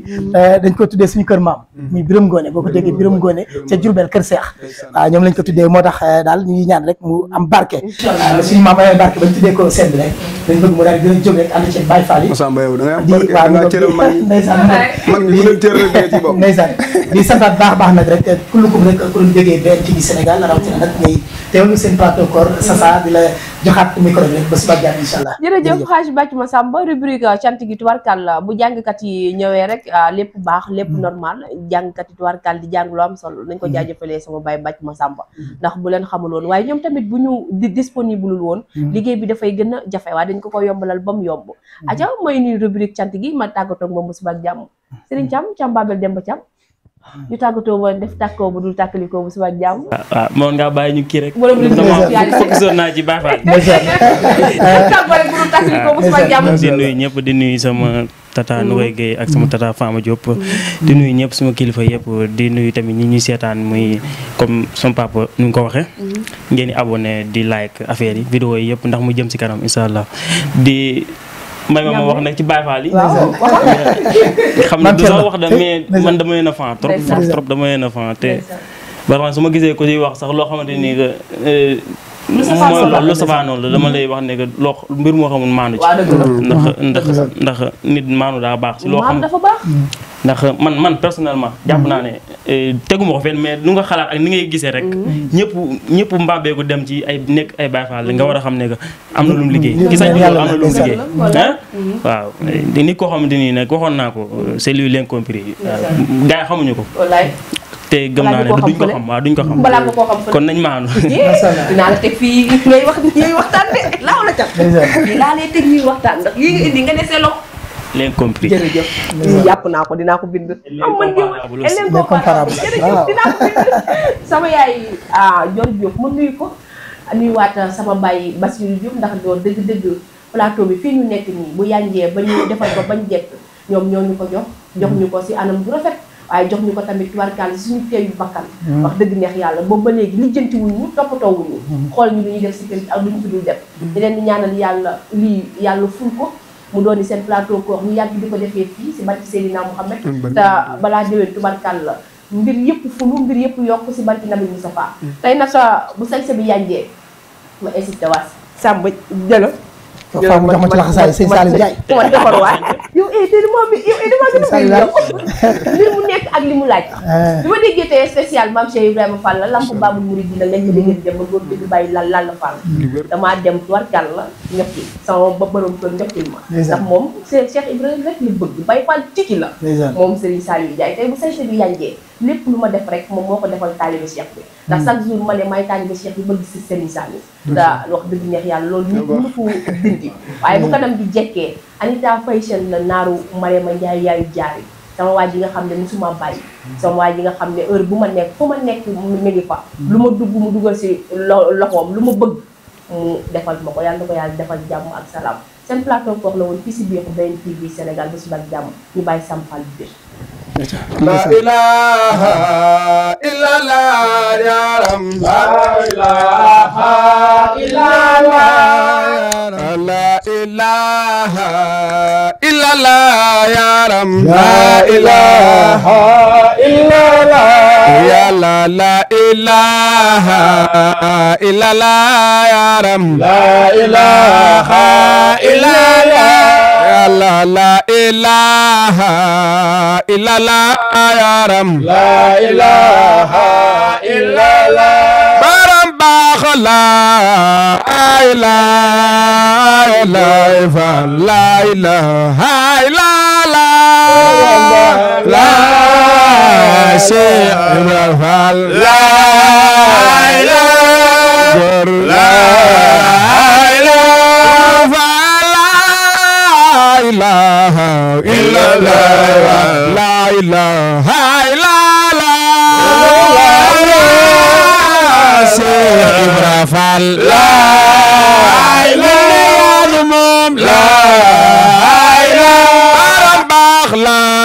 S2: dañ ko tuddee suñu kër maam muy Biram Ngoone boo ko déggee Biram Ngoone ca Jurbel kër Seex waaw ñoom lañ ko tuddee moo tax daal ñu ngi ñaan rek mu am barke suñu maam amee barke bañ tuddee ko seen bi rek dañ bëgg mu daal gën a jóg rek ànd ci Baye Fall yi ndeysaan
S4: mag ñi leen cër rek ci bopp
S2: ndeysaan di santaat baax baax nag rek kullukum rek ku doon jógee BNTV Sénégal rawatina nag ngay teewlu seen plateau koor Sasa di la joxaat micro bi rek ba suba jàmm incha allah
S1: jërëjëf Hadj Bathie Massamba rubrique cant gi tubarkal bu jàngkat yi ñëwee rek lépp baax lépp normal jàngkat yi tubarkal di jàng lu am solo nañ ko jaajëfalee sama baay Bathie Massamba ndax bu leen xamul woon waaye ñoom tamit bu ñu disponible woon liggéey bi dafay gën a jafe waaye dañ ko yombalal ba mu yomb aja mooy nuy rubrique cant gi ma tàggatoo ak moom bu suba jàmm Serigne Thiam Babel Demba Thiam ñu tàggatoo ba def tàkkoo bu dul tàkkalikoo bu suba jàmm
S3: waaw moom nga bàyyi ñu kii rek
S1: fokusoon
S3: naa ci Baye Fall
S1: tàggoo bu dul tàkkalikoo bu suba jàmm
S3: di nuyu ñëpp di nuyu sama tata Nogoy Gueye ak sama tata Fama Diop di nuyu ñëpp suma kilifa yëpp di nuyu tamit ñi ñuy seetaan muy comme sama papa nu nga ko waxee ngeen di abonné di like affaire yi vidéo yi yëpp ndax mu jëm si kanam incha allah di may ma wax nag ci Baye Fall yi xam ne du sax wax da mais man dama leen a fan trop dama leen a fan te vraiment su ma gisee ko di wax sax loo xamante ni que mooy lu safaanoon la dama lay wax ne que loo mbir moo xamul maanu ci ndax nit maanu daa baax si loo xam ndax man personnellement jàpp naa ne teguma ko fenn mais lu nga xalaat ak ni ngay gisee rek ñëpp mbaabeeku dem ci ay nekk ay Baye Fall nga war a xam ne que am na lu mu liggéey ki sañ am na lu mu liggéey waaw nit koo xamante nii nag waxoon naa ko c'est lui l'incompris gars yi xamuñu ko te gëm naa ne duñ ko xam waaw duñ ko xam
S1: balaa nga koo xam
S3: kon nañ maanu
S1: dinaa la teg fii ngay wax ñuy waxtaan de laaw la cat laa lay teg ñuy waxtaan ndax yii nga indi nga desee lo
S3: l'incompris
S1: jërëjëf yàpp naa ko dinaa ko bind am man l'incomparable jërëjëf dinaa ko bind sama yaay Dior Diop ma nuyu ko nuyuwaat sama baay Bassirou Diop ndax doon dëgg-dëgg plateau bi fii ñu nekk nii bu yànjee ba ñu defal ko bañ jekk ñoom ñoo ñu ko jox ñu ko si anam bu rafet waaye jox ñu ko tamit tubarkaal suñu teeyu bakkan wax dëgg neex yàlla boobu ba léegi lijjanti wuñu toppatoo wuñu xool ñu lu ñuy def si kër ak lu ñu fi dul def di leen di ñaanal yàlla lii yàlla ful ko mu doon seen plateau koor ñu yàgg di ko defee fii si barki Seydina Mouhamed te balaa déwén tubarkaal la mbir yëpp fulu mbir yëpp yokk si barki Nabi Moustapha tey nag bu sañse bi yànjee ma insisté waas Samba jëla
S2: Faa mu jox ma ci laxasaay sëñ Saliou Ndiaye
S1: ma defar waay yow dama mbir mu nekk ak li mu laaj bi ma déggee tey spécial Mame Cheikh Ibrahima Fall la lamp Babul Mouride dina nekk déggéen dem ba góor dégg bàyyi lal la Fall damaa dem tuwarkal la ñokki sama ba borom kër ñokkil ma ndax moom Cheikh Ibrahima rek li bëgg Baye Fall tiki la moom Serigne Saliou Ndiaye tey bu sañse bi yànjee lépp lu ma def rek moom moo ko defal taalibe Cheikh bi ndax chaque jour ma ne maay taalibe Cheikh bi bëgg si Serigne Saliou da wax dëgg neex yàlla loolu nit mënu ko dindi waaye bu kanam di jekkee Anita Fashion la naaru Mariama Ndiaye yaayu jaari sama waa ji nga xam ne musuma bàyyi sama waa ji nga xam ne heure bu ma nekk fu ma nekk mi ngi fa lu ma dugg mu dugal si loxoom lu ma bëgg mu defal ma ko yàlla na ko yàlla defal jàmm ak salaam seen plateau koor la woon fii si biir BNTV Sénégal ba suba ak jàmm ñu bàyyi Sampal bi biir
S15: La ilaha illallah ya Ram la ilaha illallah la ilaha illallah ya Ram la ilaha illallah ya la ilaha illallah ya Ram la ilaha illallah ya la ilaha illallah ya Ram la ilaha illallah baram baax la ilaha illallah la ilaha illallah la Cheikh Ibrahima la ilaha illallah la ilaha illallah Cheikh Ibrahima la ilaha La